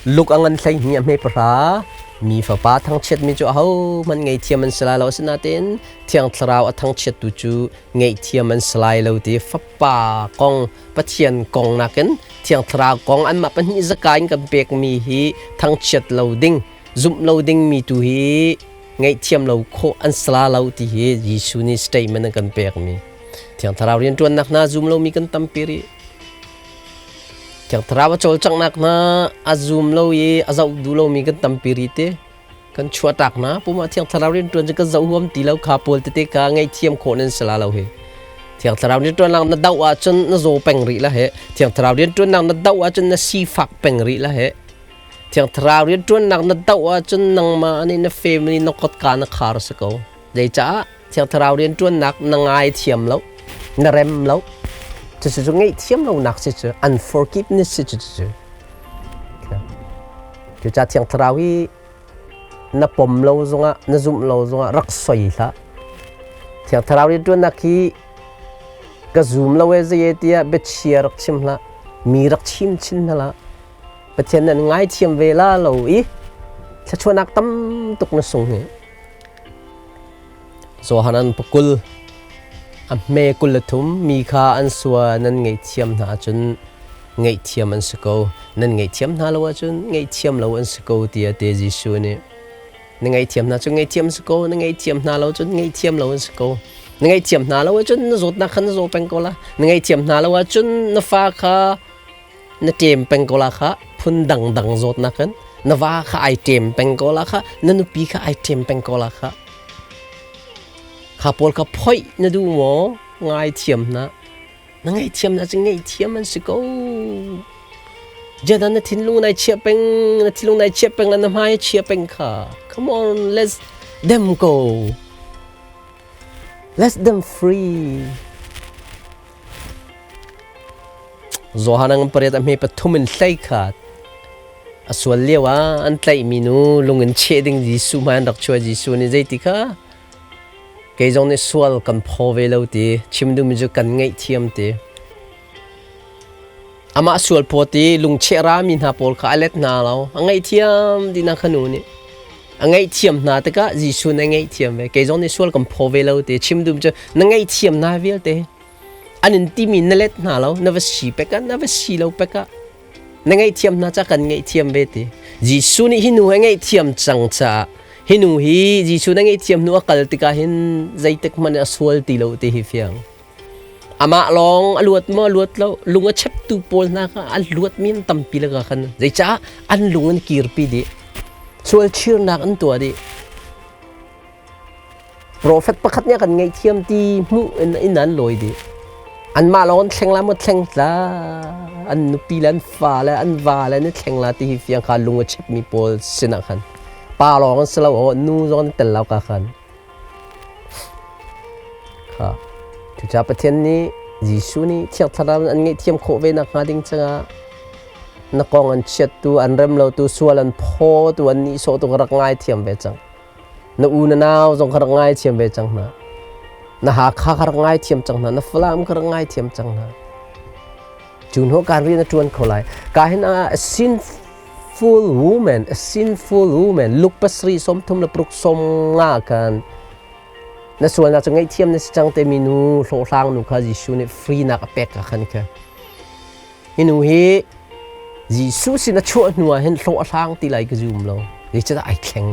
Luk a ngan 12 a hme 10 mi fapa thangchiatmi cu ahohmanh ngaihthiam an si lai lo asinain Thiang Thlarau a thangchiattu cu ngaihthiam an si lai lo ti fapa kong Pathian kong nakin Thiang Thlarau kong anmah pahnih zaka in kan pekmi hi thangchiat lo ding zumh lo dingmi tu hi ngaihthiam lo khawh an si la lo ti hi Jesuh nih statement an kan pekmi Thiang Thlarau rianṭuannak hna zum lomi kan tampi rih. Thiang Thlarau a cawlcanghnak hna a zum lo i a zoh duh lomi kan tampi rih ti. Kan chuahtak hna pumah Thiang Thlarau rianṭuan cu kan zoh huam ti lo kha pawl tete kha ngaihthiam khawh nan si la lo hi. Thiang Thlarau rianṭuannak na doh ahcun na zaw peng rih la he. Thiang Thlarau rianṭuannak na doh ahcun na sifak peng rih la he. Thiang Thlarau rianṭuannak na doh ahcun nangmah nih na family na kotka na khar si ko. Zeicah Thiang Thlarau rianṭuannak na ngaithiam lo, na rem lo. Cucu cu ngaihthiam lonak si cu unforgiveness si cu cucu. Cucaah Thiang Thlarau hi na pom lo zongah, na zumh lo zongah rak soi hlah. Thiang Thlarau rianṭuannak hi ka zum lo e zei tiah biachia rak chim hlah, mi rak chim chin hna hlah. Pathian nan ngaithiam ve la lo i thluachuahnak tam tuk na sung hi. Johan an pakul a hme 23 mi kha an sua nan ngaihthiam hna ahcun ngaihthiam an si ko nan ngaihthiam hna lo ahcun ngaihthiam lo an si ko tiah te Jesuh nih na ngaihthiam hna cu ngaihthiam si ko na ngaihthiam hna lo cun ngaihthiam lo an si ko na ngaihthiam hna lo ahcun na zawtnak kha na zaw peng ko la na ngaihthiam hna lo ahcun na fa kha na ṭem peng ko la kha phun dangdang zawtnak in na va kha ai ṭem peng ko la kha na nupi kha ai ṭem peng ko la kha kha pawl kha phoih na duh maw ngaithiam na na ngaihthiam na cu ngaihthiam an si ko Jada na thinlung nai chia peng na thinlung nai chia peng la na hmai chia peng kha come on let's them go let them free Johan ang pariat a hme pathum in hlei khat. A sual lio ah an tlaihmi nu lung in cheh ding Jesuh hmai an rak chuah Jesuh nih zeiti kha kei zong nih sual kan phaw ve lo ti chim duhmi cu kan ngaihthiam ti. Amah sual phaw ti lungcheh rami hna pawl kha a let hna lo. A ngaihthiam ti na kha nu nih. A ngaihthiam hna tikah Jesuh nih a ngaihthiam ve. Kei zong nih sual kan phaw ve lo ti chim duhmi cu na ngaihthiam hna vialte. An in timi na let hna lo na va si pek ah na va si lo pek ah na ngaihthiam hna ca kan ngaihthiam ve ti Jesuh nih hi nu he ngaihthiam cang caah hi nu hi Jesuh na ngaihthiam hnu a kal tikah hin zeitik hmanh a sual ti lo ti hi fiang amah lawng a luat maw a luat lo lung a cheptu pawl hna kha a luat mi an tampi laka khan zeicah an lung an kirpi dih sual chirnak an tuah dih Profet pakhat nih a kan ngaihthiam ti hmuh in inn an lawi dih. Anmah lawng an thleng la maw thleng tla an nupi le an fa le an va le an i thleng la ti hi fiang kha lung a chepmi pawl sinah khan pa lawng an si lo aw nu zong an tel lo ka khan kha cucaah Pathian nih Jesuh nih Thiang Thlarau an ngaihthiam khawh ve nakhnga ding caah na kong an chiattu an rem lotu sual an phawtu an nihsawhtu ka rak ngaithiam ve cang. Na u na nau zong kha rak ngaithiam ve cang hna. Na Hakha kha rak ngaithiam cang hna. Na Falam kha rak ngaithiam cang hna. Cu hnu kan rian a ṭuan kho lai. Ka hin a sinful woman, a sinful woman, Luke 7 36 50 kan na sualnak cu ngaihthiam na si cang te mi nu hlawhhlang nu kha Jesuh nih free nak a pek ka khan kha. Hi nu hi Jesuh sin a chuah hnu ah hin hlawh a hlang ti lai ka zum lo. Zeicahtiah ai thleng.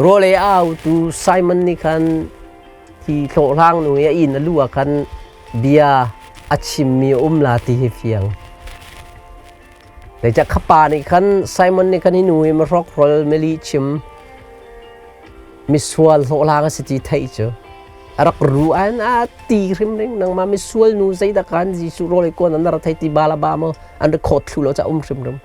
Rawl ei a autu Simon nih khan hi hlawhhlang nu i a inn a luh ah khan bia a chimmi a um la ti hi fiang. Zeicah kha pa nih khan Simon nih khan hi nu hi mihrokhrawl milihchim misual hlawhhlang a si ti theih cu a rak ru an a ti hrimhrim nangmah misual nu zeidah kan Jesuh rawl ei kuan an rak thei ti bala ba maw an rak khawt thlu lo ca um hrimhrim.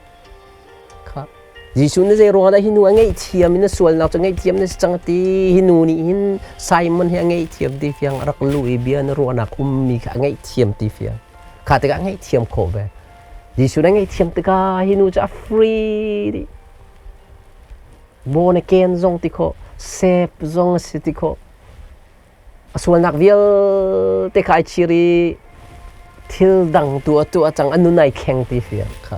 Kha Jesuh nih zei ruangah dah hi nu a ngaihthiam in a sualnak cu ngaihthiam na si cang ti hi nu nih hin Simon hi a ngaihthiam ti fiang a rak luh i bia na ruahnak ummi kha a ngaihthiam ti fiang kha tikah a ngaihthiam khawh ve. Jesuh nih a ngaihthiam tikah hi nu cu a free dih. Born again zong ti khawh, save zong a si ti khawh. A sualnak vialte kha ai chir i thil dang tu a tuah cang, a nun ai thleng ti fiang kha.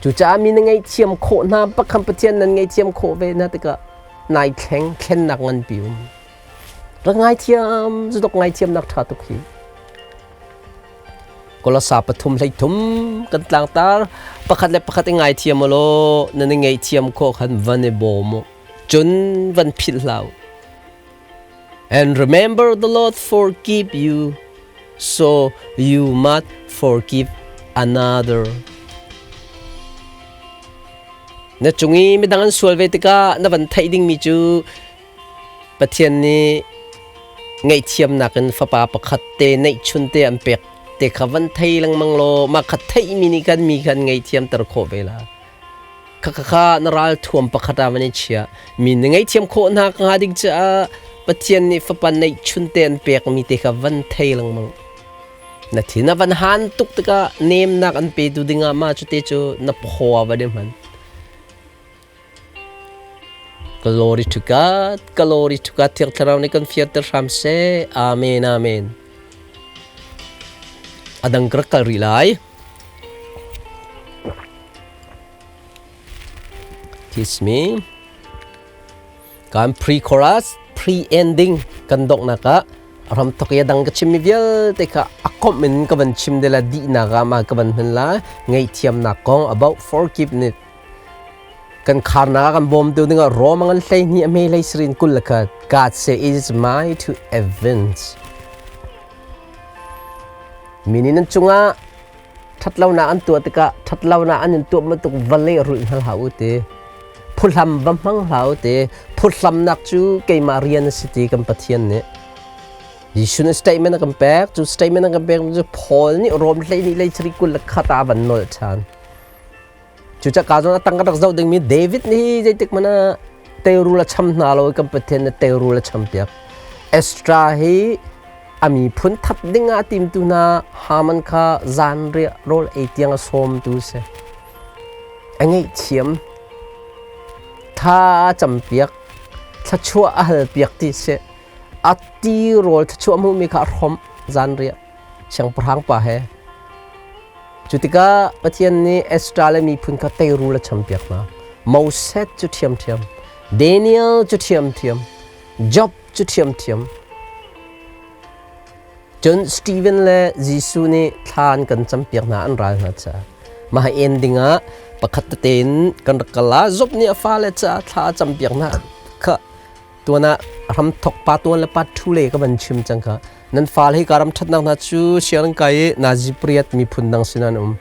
Cucaah mi na ngaihthiam khawh hna pakhat Pathian nan ngaihthiam khawh ve hna tikah nai thleng, thlennak nganpi um. Rak ngaithiam, zutuk ngaithiamnak ṭha tuk hi. Kolosa 3 13 kan tlangtar pakhat le pakhat i ngaithiam law nan i ngaihthiam khawh khan van i bawm u. Cun van philh hlah u. And remember the Lord forgive you, so you must forgive another. Na cung i midang an sual ve tikah na van theih dingmi cu Pathian nih ngaihthiamnak in fapa pakhat te neihchun te an pek te kha van thei lengmang law mah kha theihmi nih khan mi khan ngaihthiamter khawh ve la. Khakha na ralthuam pakhat ah van i chia. Mi na ngaihthiam khawh hna hnga ding caah Pathian nih fapa neihchun te an pekmi te kha van thei lengmang. Na thin a van han tuk tikah nemnak an petu dingah mah cu te cu na phaw ah van i hman. Glory to God, glory to God. Thiang Thlarau nih kan fianter hram seh. Amen, amen. Adang ka rak kal rih lai. Kiss me. Kan pre-chorus, pre-ending kan donghnak ah ram thok i dang ka chimmi vialte kha a komh in ka van chim de la dihnak ah ma ka van hman la ngaihthiamnak kong about forgiveness kan kharnak ah kan bawmtu dingah Rome an 12 a hme hlei sirin 21 God say it is my to avenge minin nan cungah ṭhatlonak an tuah tikah ṭhatlonak an in tuah bantuk va lehrulh hna hlah u ti phuhlam va hmang hlah u ti phuhlamnak cu keimah rian a si ti kan Pathian nih Jesuh nih statement a kan pek cu statement a kan pek cu Paul nih Rom 12 lei 21 ah van nolh ṭhan Cucaah ka zawn a tang ka rak zoh dingmi David nih zeitik hmanh ah teirul a cham hna lo i kan Pathian nih teirul a champiak. Ezra hi a miphun that ding ah a timtu hna Haman kha zanriah rawl ei tiang a sawmtu a si. A ngaihthiam, tha a campiak, thluachuah a halpiak ti si. A tirawl thluachuah hmuhmi kha a hrawmh zanriah siangpahrang pa he. Cu tikah Pathian nih Ezra le miphun kha teirul a champiak hna. Moses cu ṭhiamṭhiam, Daniel cu ṭhiamṭhiam, Job cu ṭhiamṭhiam. Cun Stephen le Jesuh nih thla an kan campiak hna an ral hna caah. Mah ending ah pakhat tete in kan rak kal ah Job nih a fale caah thla a campiak hna kha Tuan ah ramthok pa tuan le pa ṭhu le ka van chim cang kha. Nan fale hi ka ram ṭhatnak hna cu sianginn kai i nazi pariat miphun dang sin an um.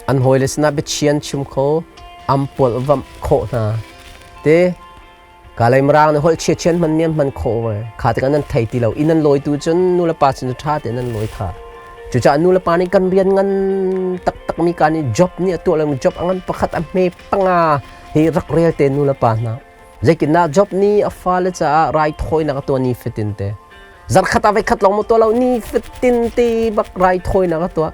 An hawile sinah biachian chim kho, am pual vamh khawh hna. Te kalay mirang nih holh chiachian hman mi an hman khawh ve. Kha tikah nan thei ti lo. Inn an lawi tu cun nu le pa sin cu ṭha tein nan lawi kha. Cucaah nu le pa nih kan rian ngan taktak mi ka nih job nih a tuah lomi job a ngan pakhat a hme panga hi rak rel te nu le pa hna. Zeitindah Job nih a fale caah raithawinak a tuah ni fatinte? Zarkhat ah voikhat lawng maw tuah lo ni fatinte bak raithawinak a tuah.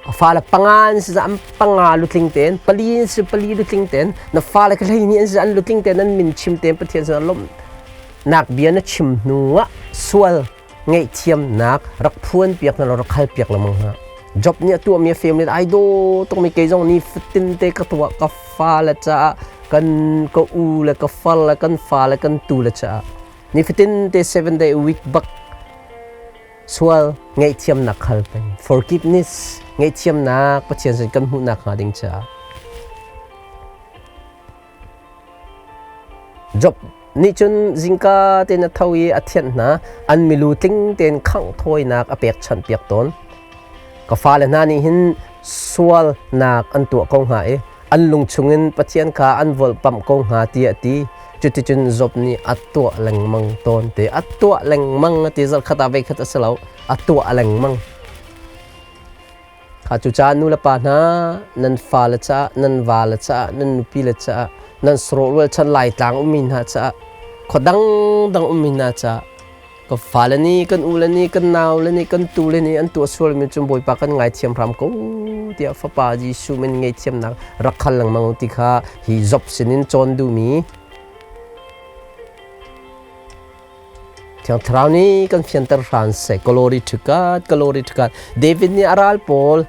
A fale panga an si an panga lutling tein, pali an si pali lutling tein, na fale ka hlei ni an si an lutling tein an min chim tein Pathian sinah lawmhnak bia na chim hnu ah sual. ngaihthiamnak rak phuan piak hna law rak hal piak lengmang hna. Job nih a tuahmi a family ai daw tukmi kei zong ni fatin te ka tuah ka fa le caah kan ka u le ka far le kan fa le kan tu le caah nifatin te 7 day a week bak sual ngaihthiamnak hal peng forgiveness ngaihthiamnak Pathian sin kan hmuhnak hnga ding caah. Job nih cun zingka tein a tho i a thianh hna, an milu tling tein khangh thawinak a pekchanh piak tawn. Ka fale hna nih hin sualnak an tuah ko hnga i an lung chungin Pathian kha an volhpamh ko hnga tiah a ti. Cuticun Job nih a tuah lengmang tawn te. A tuah lengmang a ti, zarhkhat ah voikhat a si lo, a tuah lengmang. Kha cucaah nulepa hna, nan fale caah, nan vale caah, nan nupile caah, nan sarawh rualchan Laitlang ummi hna caah, khua dangdang ummi hna caah, ka fale nih, kan ule nih, kan naule nih, kan tule nih an tuah sualmi cu Bawipa kan ngaithiam hram ko tiah Fapa Jesuh min ngaihthiamnak rak hal lengmang u ti kha hi Job sinin cawn duhmi Thiang Thlarau nih kan fianter hram seh. Glory to God, glory to God. David nih a ral pawl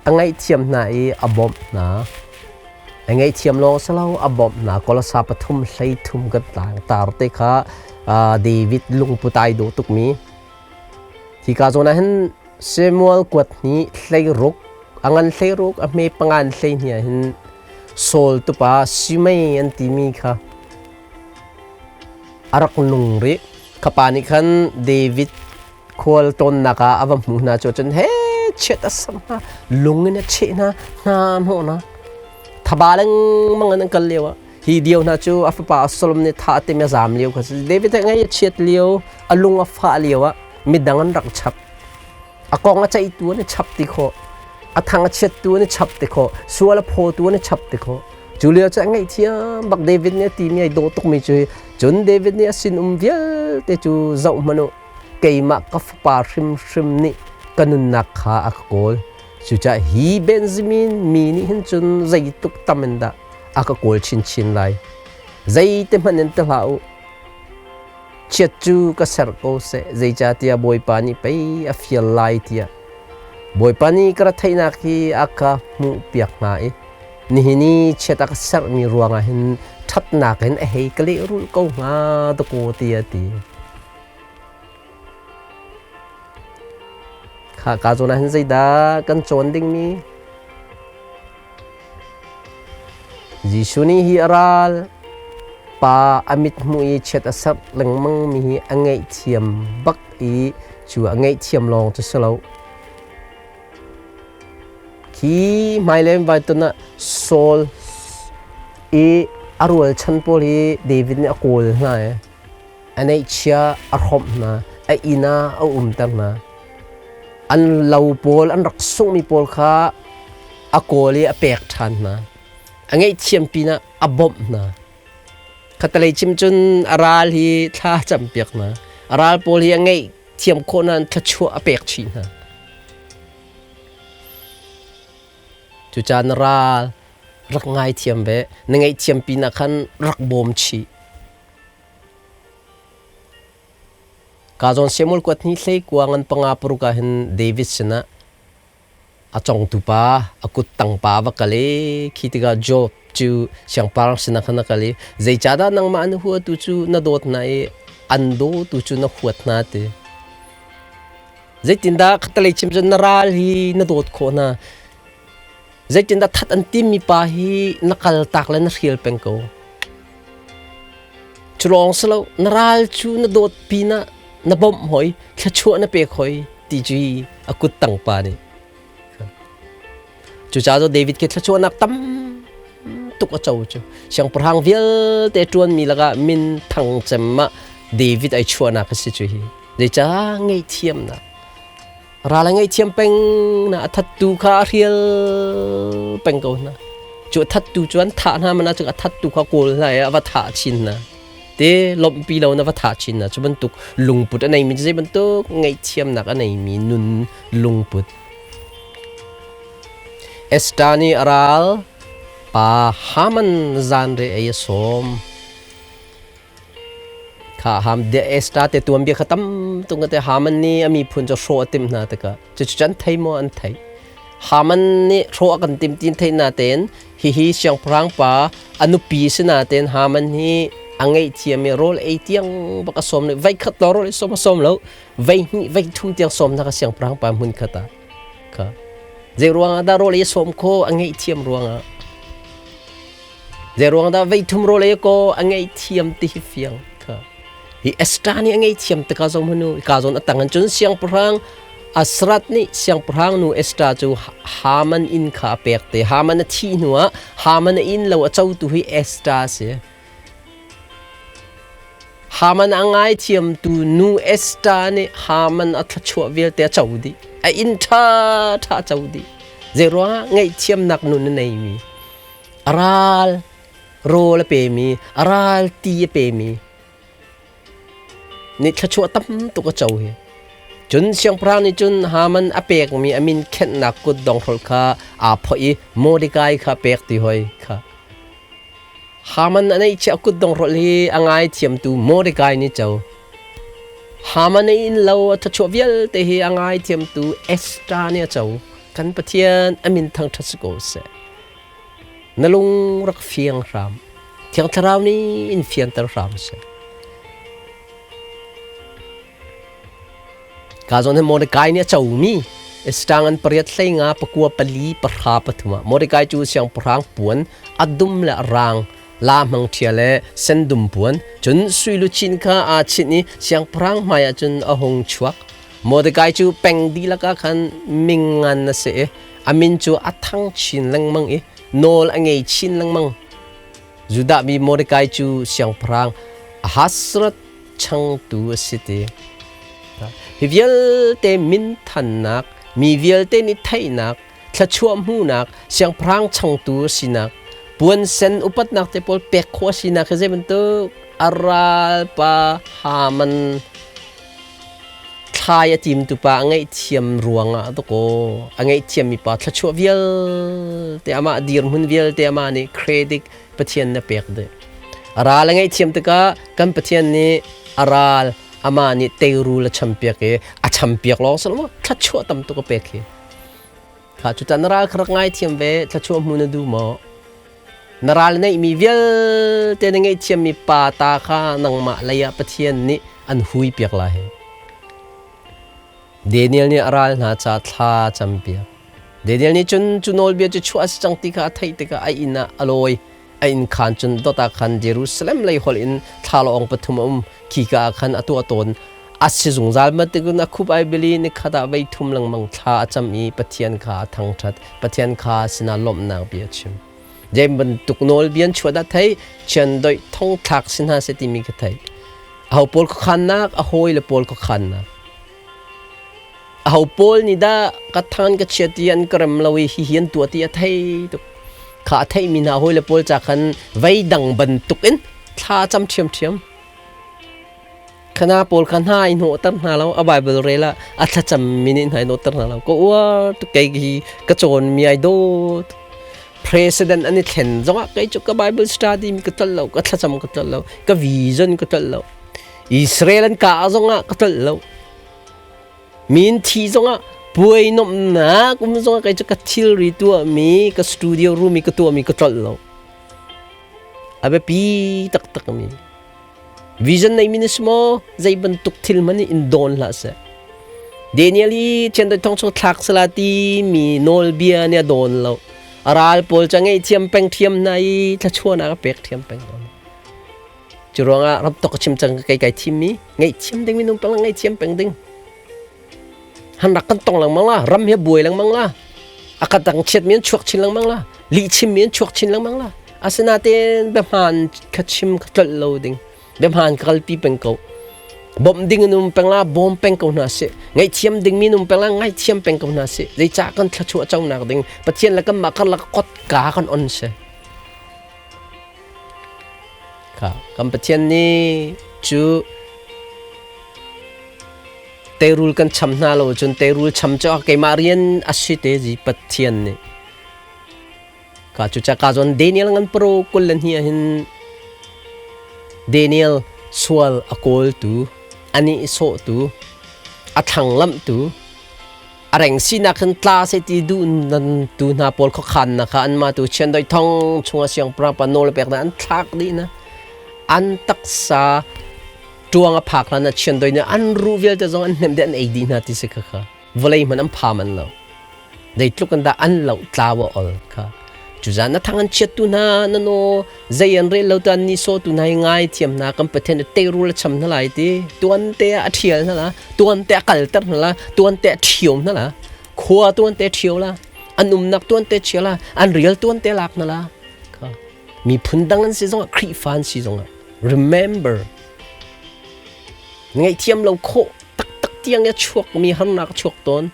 a ngaihthiam hna i a bawmh hna. A ngaihthiam lawng si lo, a bawmh hna. Kolosa 3:13 kan tlang tar te kha David lungput ai dawh tukmi. Hi ka zawn ah hin Samuel kuat hnih 16, a ngan 16, a hme pangan 12 ah hin Saul tupa Shimei an timi kha a rak nung rih. Kha pa nih khan David khual tawnnak ah a va hmuh hna cu cun he chiat a sam hna, lung in a cheh hna, hna hnawh hna. Thaba lengmang in an kal lio ah hi dio hna cu a fapa Absalom nih thah a timh i a zaam lio kha si. David a ngaih a chiat lio, a lung a fah lio ah midang an rak chap. A kong a ceihtu an i chap ti khawh. A thang a chiattu an i chap ti khawh. Sual a phawtu an i chap ti khawh. Cu lio cu a ngaihthiam bak. David nih a timi ai dawh tukmi cu cun David nih a sinum vialte cu zoh hmanh u, keimah ka fapa hrimhrim nih ka nunnak kha a ka kawl. Cucaah hi Benjamin mi nih hin cun zeitluk tam in dah a ka kawl chinchin lai. Zeite hmanh in ti hlah u, chiat cu ka ser ko seh, zeicahtiah Bawipa nih pei a fial lai tiah Bawipa nih ka retheihnak hi a ka hmuhpiak hnga i nihin i chiat a ka serhmi ruangah hin ṭhatnak in a hei ka lehrulh ko hnga dakaw tiah a ti. Kha ka zawn ah hin zeidah kan cawn dingmi? Jesuh nih hi a ral pa a mithmuh i chiat a serh lengmangmi hi a ngaihthiam bak i cu a ngaihthiam lawng cu si lo. Hi hmailei vai ton ah Saul i a rualchan pawl hi David nih a kawl hna i a neihchia a hrawmh hna, a inn ah a umter hna. An lo pawl, an rak sunghmi pawl kha a kawl i a pek ṭhan hna. A ngaihthiam pinah a bawmh hna. Khatalei chim cun a ral hi thla a campiak hna. A ral pawl hi a ngaihthiam khawh nain thluachuah a pek chih hna. Cucaah na ral rak ngaithiam ve, na ngaihthiam pinah khan rak bawm chih. Ka zawn Samuel kuat hnih hlei kua ngan panga paruk ah hin David sinah a congtu pa, a kuttang pa va kal i khi tikah Job cu siangpahrang sinah khan a kal i zeicahdah nangmah an huatu cu na dawt hna i an dawtu cu na huat hna ti. Zeitindah khatalei chim cun na ral hi na dawt khawh hna? Zeitindah that an timmi pa hi na kaltak le na hrial peng ko? Cu lawng si lo, na ral cu na dawt pinah na bawmh hoi, thluachuah na pek hoi ti cu hi a kuttang pa nih. Cucaah cu David khi thluachuahnak tam tuk a co cu. Siangpahrang vialte ṭuanmi lakah min thang cem ah David ai chuahnak a si cu hi. Zeicah ngaihthiamnak? Ral a ngaihthiam peng na a thattu kha a hrial peng ko hna. Cu a thattu cu an thah hna mana cu a thattu kha kawl hna i a va thah chin hna. Te lawmhpi lo na va thah chin hna. Cu bantuk lungput a neimi cu zei bantuk ngaihthiamnak a neimi nun lungput. Esther nih a ral pa Haman zanriah ei a sawm. Kha ham de Esther te tuan bia kha tam tung te Haman nih a miphun cu hrawh a timh hna tikah cucu an thei maw an thei. Haman nih hrawh a kan tim tin theih na tein hihi siangpahrang pa a nupi si na tein Haman hi a ngeihthiam i rawl ei tiang bak a sawm vai khat lo rawl ei sawm a sawm lo vei hnih vei thum tiang sawm na ka siangpahrang pa hmun khat ah kha zei ruangah dah rawl ei sawm kho a ngeihthiam ruangah Zeiruang dah vei thum rawl ei ko a ngeihthiam ti hi fiang kha. Hi Esther nih a ngeihthiam tikah zong hunu ka zawn a tang cun siangpahrang Asrat nih siangpahrang nu Esther cu Haman inn kha a pek te. Haman a thih hnuah Haman a inn lo a cotu hi Esther a si. Haman a ngaithiamtu nu Esther nih Haman a thluachuah vialte a co dih. A inn ṭha ṭha a co dih. Zeiruangah ngaihthiamnak nun a neimi a ral rawl a pemi, a ral ti a pemi nih thluachuah tam tuk a co hi. Cun siangpahrang nih cun Haman a pekmi a min khenhnak kut donghrolh kha aa phoih i Mordecai kha pek ti hoi kha. Haman a neihchiah kut donghrolh hi a ngaithiamtu Mordecai nih co. Haman a inn lo a thluachuah vialte hi a ngaithiamtu Esther nih a co. Kan Pathian a min thangṭhat si ko seh. Na lung rak fiang hram. Thiang Thlarau nih in fianter hram seh. Ka zawn hi Mordecai nih a comi Esther an pariat hlei nga pakua pali pahra pathum ah Mordecai cu siangpahrang puan a dum le a rang la hmang ṭhia le sendum puan cun sui luchin kha aa chinh i siangpahrang hmaiah cun a hung chuak. Mordecai cu peng dihlak ah khan mingngan a si i a min cu a thang chin lengmang i nawl a ngei chin lengmang. Judah mi Mordecai cu siangpahrang Ahasuerus changtu a si ti. Hi vialte minthannak, mi vialte nih theihnak, thluachuah hmuhnak, siangpahrang changtu a sinak, puan sen upatnak te pawl pek khawh a sinak hi zei bantuk a ralpa Haman thlai a timtu pa a ngaihthiam ruangah dakaw a ngaihthiammi pa thluachuah vialte amah dirhmun vialte amah nih credit Pathian na pek dih. A ral a ngaihthiam tikah kan Pathian nih a ral amah nih teirul a champiak i a champiak lawng si lo thluachuah tam tuk a pek hi. Kha cu na ral kha rak ngaithiam ve thluachuah hmu na duh maw? Na ral neihmi vialte na ngaihthiammi pa ta kha nangmah lei ah Pathian nih an hui piak lai hi. Daniel nih a ral hna ca thla campiak. Daniel nih cun cu nawlbia cu chuah a si cang ti kha a theih tikah a inn ah a lawi. A inn khan cun dot ah khan Jerusalem lei holh in thlalawng pathum a um. Khika ah khan a tuah tawn. A si zungzal bantukin a khup ai bili nikhat ah voi thum lengmang thla a cam i Pathian kha a thangṭhat. Pathian kha sinah lawmhnak bia a chim. Zei bantuk nawlbia an chuah dah thei, chiandoih thongthlak si hna seh timi ka theih. Aho pawl khuakhannak, a hawile pawl khuakhannak. Aho pawl nih dah ka than ka chiat i an ka rem lo i hihi an tuah ti a thei tuk. Kha a theihmi hna hawile pawl ca khan vei dang bantukin thla a cam ṭhiamṭhiam. Khana pawl kha hna i hnawhter hna lo, a Bible rel ah a thlacam mi nih hna i hnawhter hna lo. Ka uar tuk kei hi ka cawn mi ai dawt. President an i thlen zongah kei cu ka Bible study mi ka tlolh lo, ka thlacam ka tlolh lo, ka vision ka tlolh lo. Israel an kah zongah ka tlolh lo. Min thi zongah puai nomhnak um zongah kei cu ka thilri tuahmi, ka studio room i ka tuahmi ka tlolh lo. A biapi taktak mi. Vision nei mi na si maw? Zei bantuk thil hmanh in dawn hlah seh. Daniel hi thian thong chung thlak sala ti mi nawlbia nih a dawn lo. A ral pawl ca ngeihthiam peng thiam hna i thlachuahnak a pek thiam peng ko. Cu ruangah ram tok chim cang kai kai thim mi ngeihthiam ding minung peng ngeihthiam peng ding. Han rak kan tong lengmang la, ram hi buai lengmang la. A ka dang chiat mi an chuak chin lengmang la, lih chim mi an chuak chin lengmang la. Asinain biahmaan kha chim kha tlolh lo ding. Biahmaan ka kalpi peng ko. Bawmh ding in um peng la, bawm peng ko hna sih. Ngaihthiam ding mi um peng la, ngaihthiam peng ko hna sih. Zeicah kan thluachuah conak ding Pathian le kanmah karlak kotka kan on si. Kha kan Pathian nih cu teirul kan cham hna lo cun teirul cham cu keimah rian a si te zi Pathian nih ka cu ca ka zawn Daniel ngan pro kul le hnih hin Daniel Sual a kawltu, a nihsawhtu, a thlanglamhtu, a reng sinak hin tla seh ti duh nan tu hna pawl khuakhannak kha anmah tu chiandeih thong chungah siangpahrang pa nawl a pek hna, an thlak dih hna. An taksa ṭuang a phak hlan ah chiandeih nih an ruh vialte zong an hnemh dih, an ei dih hna ti si khakha. Vawlei hmanh an pha manh lo. Zeitluk in dah an loh tlau a ol kha. Cuzan na thang an chiattu hna, na naw zei an rel lo tu an nihsawhtu hna hi ngai thiam hna, kan Pathian teirul a cham hna lai ti. Tuan te ah a ṭhial hna la, tuan te a kalter hna la, tuan te a ṭhio hna la, khua tuan te ṭhio la, an umnak tuan te ṭhio la, an rial tuan te lak hna la. Kha miphun dang an si zongah, Khrihfa an si zongah, remember, ngaihthiam lo khawh taktak tiang i a chuakmi harnak a chuak tawn.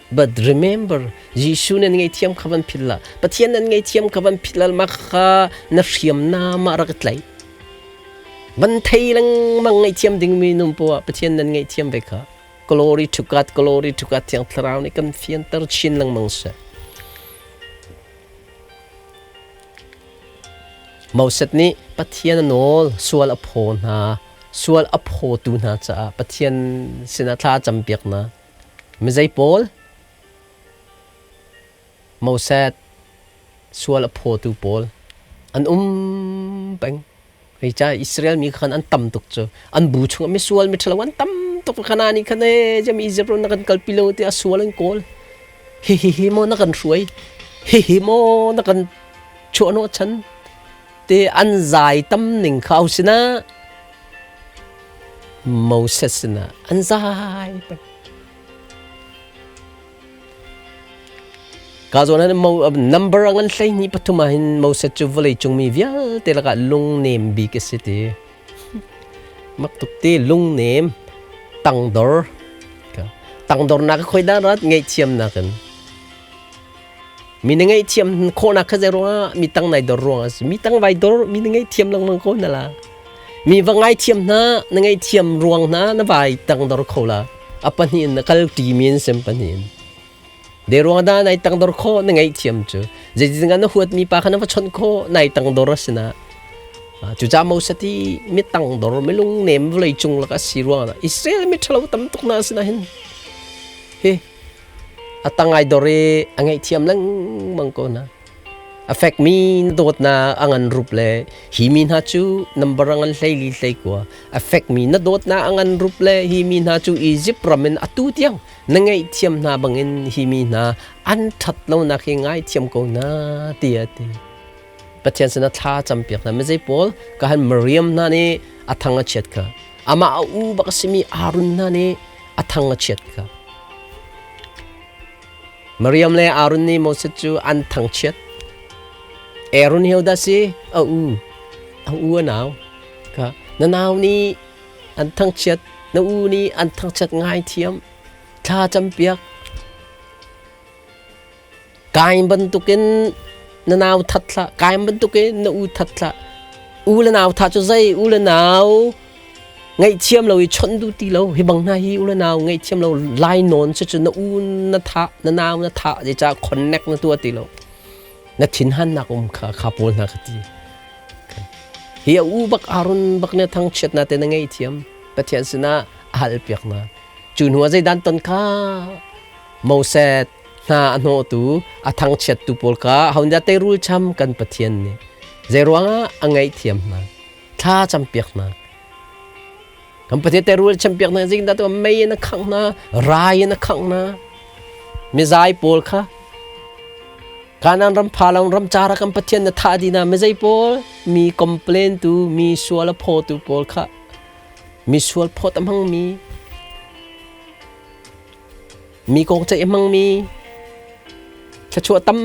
But remember, Jesuh nan ngaihthiam kha van philh hlah. Pathian nan ngaihthiam kha van philh hlah. Mah kha na hriamnam ah rak i tlaih. Van thei lengmang ngaihthiam dingmi nun poah Pathian nan ngaihthiam ve kha. Glory to God, glory to God. Thiang Thlarau nih kan fianter chin lengmang seh. Moses nih Pathian a nawl, sual a phaw hna, sual a phawtu hna caah Pathian sinah thla a campiak hna. Mizei pawl? Moses sual a phawtu pawl an um peng. Hei ca Israel mi khan an tam tuk cu. An bu chungah misual miṭhalo an tam tuk. Kana nih khan ee jam Egypt ram na kan kalpi lo tiah sual an kawl. Hihi hi maw na kan hruai? Hihi maw na kan chuahhnawh chan? Te an zai tam ning kha au sinah Moses sinah an zai peng. Ka zawn ah number a ngan 23 ah hin Moses cu vawleicung mi vialte lakah lungnem bik a si ti. Mak tuk ti lungnem tangdor. Tangdornak khoi dah rat ngaihthiamnak in. Mi na ngaihthiam khawhnak kha zei ruangah mi tang nai dor ruangah a si. Mi tang vai dor mi na ngaihthiam lengmang ko na la. Mi va ngaithiam hna na ngaihthiam ruang hna na vai tangdor kho la. A pahnih in na kal ṭi mi an sem pahnih in. De ruang dah nai tangdor khawh na ngaihthiam cu. Zeitin na huatmi pa kha na va chawnh khawh nai tangdor a si na. Cucaah Moses hi mi tangdor milung nem vawlei cung lak a si ruang ah Israel mi ṭhalo tam tuk na si na hin. Hi a tang ai dor i a ngaihthiam lengmang ko hna. A fekmi na dawtnak a ngan rup le hi mi hna cu nambar a ngan 14 21. A fekmi na dawtnak a ngan rup le hi mi hna cu Izipt ram in atu tiang na ngaihthiam hna bangin hi mi hna an ṭhat lonak hi ngaithiam ko hna, tiah a ti. Pathian sinah thla campiak hna. Mizei pawl ka han Miriam hna nih a thang a chiat kha. Amah a u bak a simi Aaron hna nih a thang a chiat kha. Miriam le Aaron nih Moses cu an thangchiat. Aaron hi hodah si? A u. A u a nau. Kha na nau nih an thangchiat, na u nih an thangchiat ngai thiam. Thla campiak. Kain bantukin na nau that hlah. Kain bantukin na u that hlah. U le nau tha cu zei? U le nau ngaihthiam lo i chawnh duh ti lo. Hi bang hna hi u le nau ngaihthiam lo lai nawn si cu na u na thah, na nau na thah, zeicah connect na tuah ti lo. Na thinhannak um kha kha pawl hna ka ti. Hi a u bak Aaron bak ne thangchiat na te na ngaihthiam. Pathian sinah a hal piak na. Cu hnu ah zeidan ton kha Moses hna a hnawhtu a thangchiattu pawl kha hodah teirul cham kan Pathian nih zeiruangah a ngaihthiam hna thla campiak hna. Kan Pathian teirul champiak hna zeitindah tu mei in a khangh hna, rai in a khangh hna. Mizai pawl kha Kanan ram phalang ram cara kan Pathian na thah dih hna. Mizei pawl mi complain tu mi sual a phawtu pawl kha mi sual phawt a hmangmi mi kong ceih a hmangmi thluachuah tam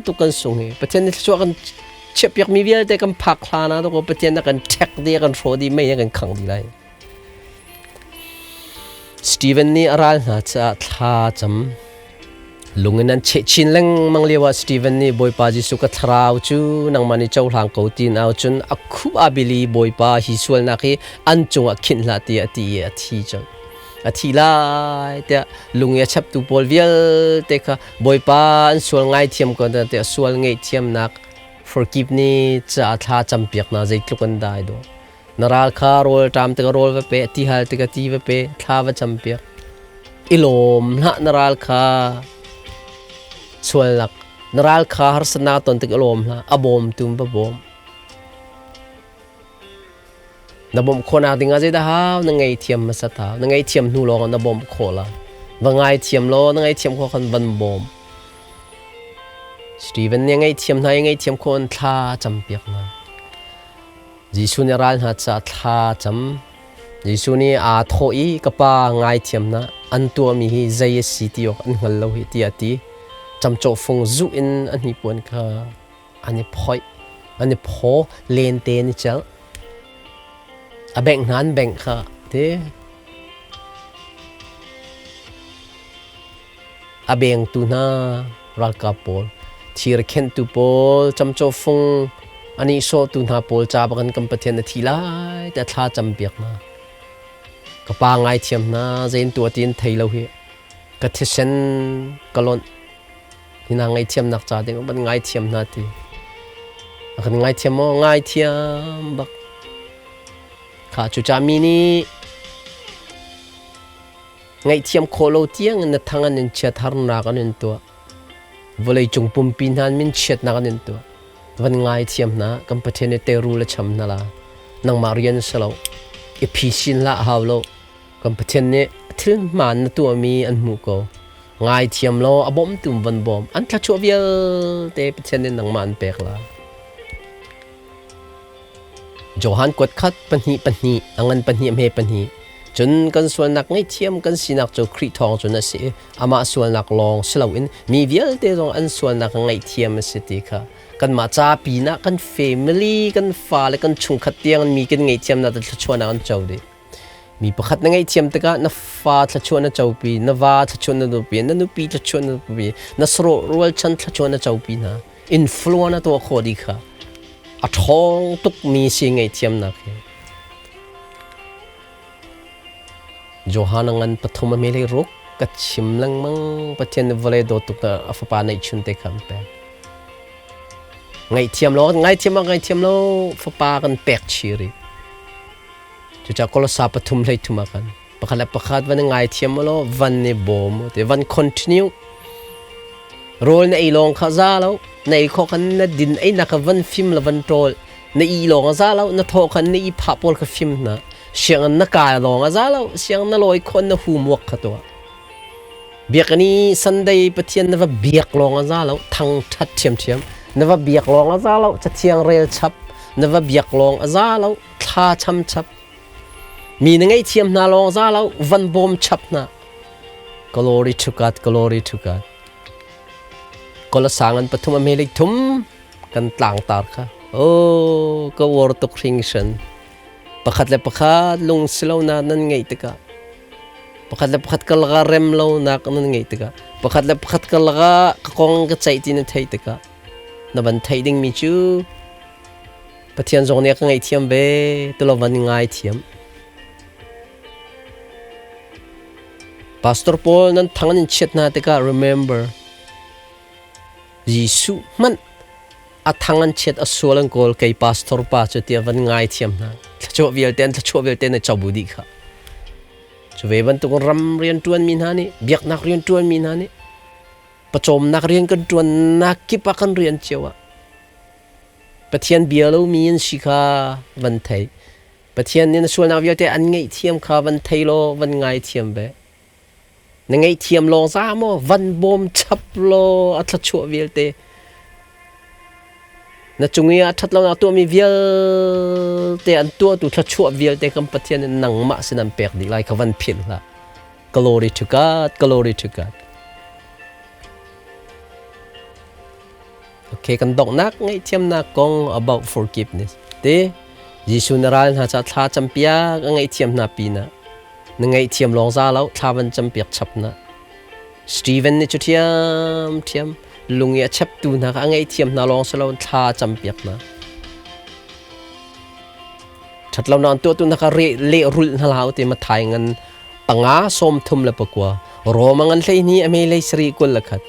tuk kan sung hi. Pathian nih thluachuah kan chiahpiak mi vialte kan phak hlan ah dawkaw Pathian a kan ṭhek dih, a kan hrawh dih, mei a kan khangh dih lai. Stephen nih a ral hna caah thla cam. Lung in an cheh chin lengmang lio ah Stephen nih Bawipa Jesuh ka thlarau cu nangmah nih cohlang ko ti au cun a khup a bili Bawipa hi sualnak hi an cungah khinh hlah tiah a ti i a thi colh. A thi lai tiah lung i a chaptu pawl vialte kha Bawipa an sual ngaithiam ko tiah sual ngaihthiamnak forgive ni caah thla campiak hna zeitluk an dai dawh. Na ral kha rawl ṭam tikah rawl va pe, ti hal tikah ti va pe, thla va campiak. I lawm hlah na ral kha sualnak na ral kha harsatnak ton tik i lawm hlah, a bawmtu va bawm. Na bawmh khawhnak ding ah zeidah hau? Na ngaihthiam hmasat hau. Na ngaihthiam hnu lawng ah na bawmh khawh lai. Va ngaithiam law na ngaihthiam khawh khan van bawm. Stephen nih a ngaihthiam hna i ngaihthiam khawh in thla a campiak hna. Jesuh nih ral hna caah thla a cam. Jesuh nih aa thawh i ka pa ngaithiam hna an tuahmi hi zei a si ti awk an hngal lo hi tiah a ti. Camcawhfung zuh in a hnipuan kha an i phoih an i phaw lente an i celh a bengh hna an bengh kha ti a bengtu hna ralkap pawl thir khenhtu pawl camcaw fung an i sawhtu hna pawl ca bak in kan Pathian a thi lai tiah thla campiak hna ka pa ngaithiam hna zein tuah ti in thei lo hi ka thisen ka lonh Hi hna ngaihthiamnak ca ding van ngaithiam hna ti. A kan ngaithiam maw? Ngaithiam bak. Kha cuca mi nih ngaihthiam khawh lo tiang in na thang an in chiat harnak an in tuah. Vawlei cung pumpi hna min chiatnak an in tuah. Van ngaithiam hna kan Pathian nih teru le cham hna la. Nangmah rian si lo. I phisin hlah hau lo. Kan Pathian nih thil hmaan na tuahmi an hmuh ko. Ngaithiam law a bawmtu van bawm. An thluachuah vialte Pathian nih nangmah an pek lai. Johan kuat khat pahnih pahnih a ngan pahnih a hme pahnih cun kan sualnak ngaihthiam kan sinak cu Khrih thawng cun a si i amah sualnak lawng si loin mi vialte zong an sualnak ngaihthiam a si ti kha kanmah ca pinah kan family kan fale kan chungkhat tiang mi kan ngaihthiamnak thluachuahnak an co dih. Mi pakhat na ngaihthiam tikah na fa thluachuah na copi, na va thluachuah na nupi, na nupi thluachuah na nupi, na sarawh rualchan thluachuah na copi hna. Influence na tuah khawh dih kha. A ṭhawng tukmi si ngaihthiamnak hi. Johan a ngan pathum a hme ruk ka chim lengmang Pathian nih vawlei dawt tuk na a fapa neihchun te kha an pek. Ngaihthiam lo, ngaithiam ah ngaithiam lo, fapa kan pek chih rih. Cucaah Kolosa pathum hlei thum ah khan pakhat le pakhat van i ngaithiam u law van i bawm u ti van continue rawl na ei lawng kha za lo na ei khawh khan na din ei nak van fim la van ṭawl na i lawng a za lo na thaw khan na i phah pawl kha fim hna siang na kai lawng a za lo siang na lawi khon na homework kha tuah biakinn i Sunday Pathian na va biak lawng a za lo thang ṭhat ṭhiamṭhiam na va biak lawng a za lo cathiang rel chap na va biak lawng a za lo thla cham chap mi na ngaihthiam hna lawng za lo van bawm chap hna glory to God glory to God Kolasangan pathum a melik thum kan tlangtar kha oh ka war tuk hringhran pakhat le pakhat lung silo na nan ngeih tikah pakhat le pakhat ka laka rem lo nak nan ngeih tikah pakhat le pakhat ka laka ka kong ka ceih ti na theih tikah na van theih ding mi cu Pathian zong nih a ka ngaihthiam ve tulo van ngaithiam. Pastor pawl nan thang an in chiat hna tikah remember Jesuh hmanh a thang an chiat a sual an kawl kei pastor pa cu tiah van ngaithiam hna. Thluachuah vialte an thluachuah vialte na cobu dih kha. Cu ve bantuk ram rian ṭuanmi hna nih biaknak rian ṭuanmi hna nih pawcawmnak rian kan ṭuannak kip ah kan rian cio ah Pathian bia lomi an si kha van thei. Pathian nih na sualnak vialte an ngaihthiam kha van thei law van ngaithiam ve. Na ngaihthiam lawng za maw van bawm chap law a thluachuah vialte na cung i a ṭhat lonak tuahmi vialte an tuahtu thluachuah vialte kan Pathian nih nangmah sin an pek dih lai kha van philh hlah. Glory to God, glory to God. Okay, kan donghnak ngaihthiamnak kong about forgiveness. Te Jesuh na ral hna ca thla campiak a ngaihthiam hna pinah na ngaihthiam lawng za lo thla van campiak chap na. Stephen nih cu ṭhiam ṭhiam lung i a cheptu hna kha a ngaihthiam hna lawng si lo thla campiak hna. Ṭhatlonak an tuahtu hna kha re lehrulh hna hlah u ti Mathai ngan panga sawm thum le pakua Roma ngan 12 a hme hlei sarih 21.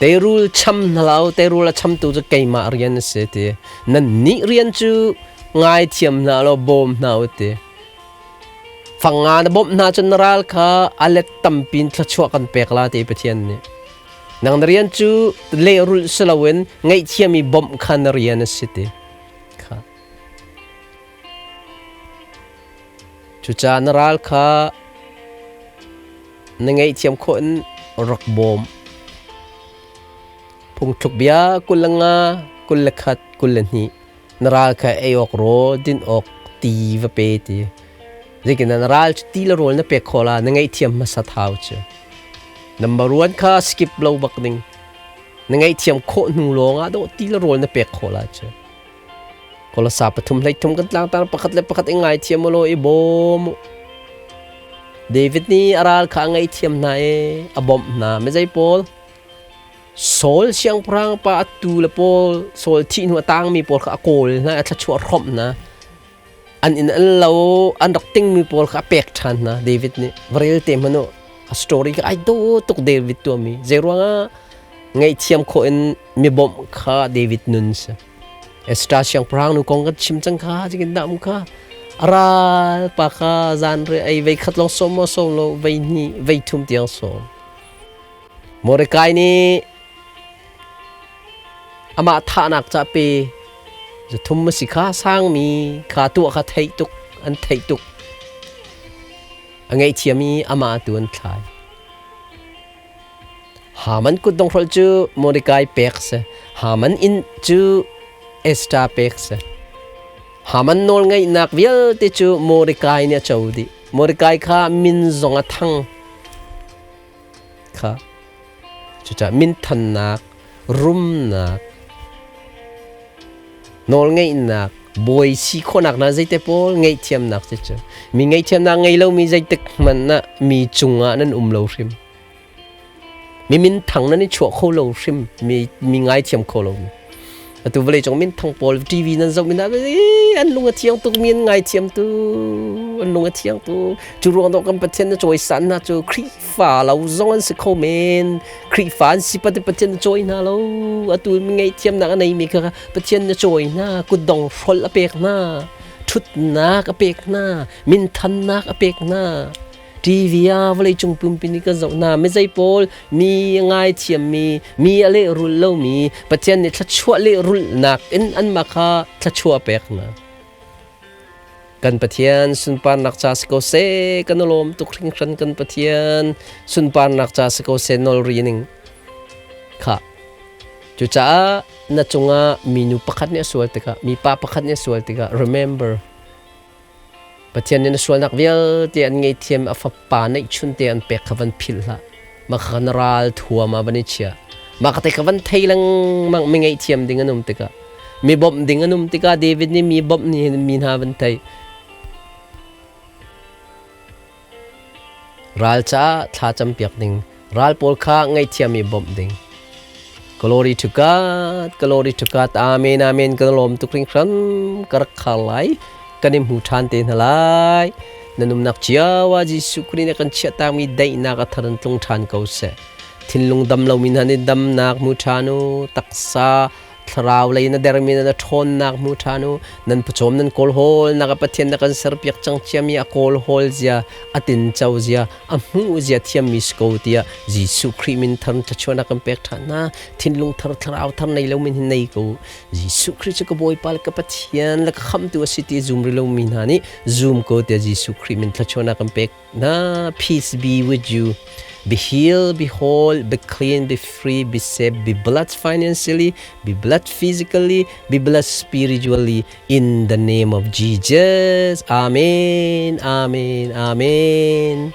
Teirul cham hna lo, teirul a chamtu cu keimah rian a si ti. Nan nih rian cu ngaithiam hna law bawm hna u ti. Fanga na bawmh hna cun na ral kha a let tampi in thluachuah kan pek la ti Pathian nih. Nang na rian cu lehrulh si loin ngaihthiam i bawmh kha na rian a si ti. Kha. Cucaah na ral kha na ngaihthiam khawh in rak bawm. Phungthluk bia 25, 21, 22 na ral kha ei awk rawl, din awk ti va pe ti. Zeitin na ral cu ti le rawl na pek khawh la, na ngaihthiam hmasa thau cu. Number one kha skip lo bak ding. Na ngaihthiam khawh hnu lawng ah dawh ti le rawl na pek khawh la cu. Kolosa pathum hleithum kan tlangtar pakhat le pakhat i ngaithiam u law i bawm u. David nih a ral kha a ngaihthiam hna i a bawmh hna. Mizei pawl? Saul siangpahrang pa a tu le pawl Saul thih hnu a tangmi pawl kha a kawl hna, a thluachuah hrawmh hna. An inn an lo, an rak tingmi pawl kha a pek ṭhan hna David nih. Va rel te hmanh u. A story kha ai dawh tuk David tuahmi. Zeiruangah ngaihthiam khawh in mi bawmh kha David nun si. Esther siangpahrang nu kong kan chim cang kha cikin dah um kha a ral pa kha zan re ei vei khat lawng sawm maw sawm lo vei hnih vei thum tiang sawm Mordecai nih amah thahnak ca pe zathum a si kha sangmi kha tuah kha theih tuk an theih tuk a ngaihthiam i amah tu an thlai Haman kutdonghrolh cu Mordecai pek si. Haman inn cu Esther pek si. Haman nawlngeihnak vialte cu Mordecai nih a co dih. Mordecai kha min zong a thang. Kha. Cucaah minthannak, rumnak, nawlngeihnak, bawi si khawhnak hna zeite pawl ngaihthiamnak cu cu. Mi ngaihthiamnak ngei lomi zeitik hmanh ah mi cungah nan um lo hrim. Mi minthang nan i chuah kho lo hrim. Mi mi ngaithiam kho lo mi. Atu vawlei cung minthang pawl TV nan zoh mi hna an lung a thiang tuk mi an ngaithiam tu an lung a thiang tu cu ruang dawh kan Pathian na cawisan hna cu Khrihfa lo zong an si kho men Khrihfa an si pat Pathian na cawi hna lo atu mi ngaihthiamnak a nei mi kha Pathian na cawi hna kutdong hrolh a pek hna thutnak a pek hna minthannak a pek hna TV ah vawleicung pumpi nih kan zoh hna. Mizei pawl mi ngaithiammi, mi a lehrulh lomi, Pathian nih thluachuah lehrulhnak in anmah kha thluachuah a pek hna. Kan Pathian sunparnak ca si ko seh, kan i lawm tuk hringhran kan Pathian sunparnak ca si ko seh nawl ri ning. Kha. Cucaah na cungah minu pakhat nih a sual tikah, mipa pakhat nih a sual tikah, remember, Pathian nih na sualnak vialte an ngaihthiam a fapa neihchun te an pek kha van philh hlah. Mah kha na ral thuam ah van i chia. Mah ka te kha van thei lengmang mi ngaihthiam ding an um tikah mi bawmh ding an um tikah David nih mi bawmh ni hin mi hna van thei. Ral caah thla campiak ding, ral pawl kha ngaihthiam i bawmh ding. Glory to God, glory to God. Amen, amen. Kan lawm tuk hringhran. Ka rak khar lai. Kan i hmu ṭhan te hna lai. Na numnak cio ah Jesuh Khrih nih kan chiahtakmi daihnak a thar in tlung ṭhan ko seh. Thinlung dam lomi hna nih damnak hmu ṭhan u. Taksa Thlarau lei na dermi na ṭhawnnak hmu ṭhan u. Nan pawcawm nan kawlhawl nak a Pathian na kan serpiak cang ciami a kawlhawl zia, a tinco zia, a hmuh zia thiammi si ko tiah Jesuh Khrih min thar thluachuahnak kan pek ṭhan hna. Thinlung thar, thlarau thar nei lo min hi nei ko. Jesuh Khrih cu ka Bawipa le ka Pathian le ka Khamhtu a si ti zum rih lomi hna nih zum ko tiah Jesuh Khrih min thluachuahnak kan pek Na peace be with you. Be healed, be whole, be clean, be free, be safe, be blessed financially, be blessed physically, be blessed spiritually in the name of Jesus. Amen, amen, amen.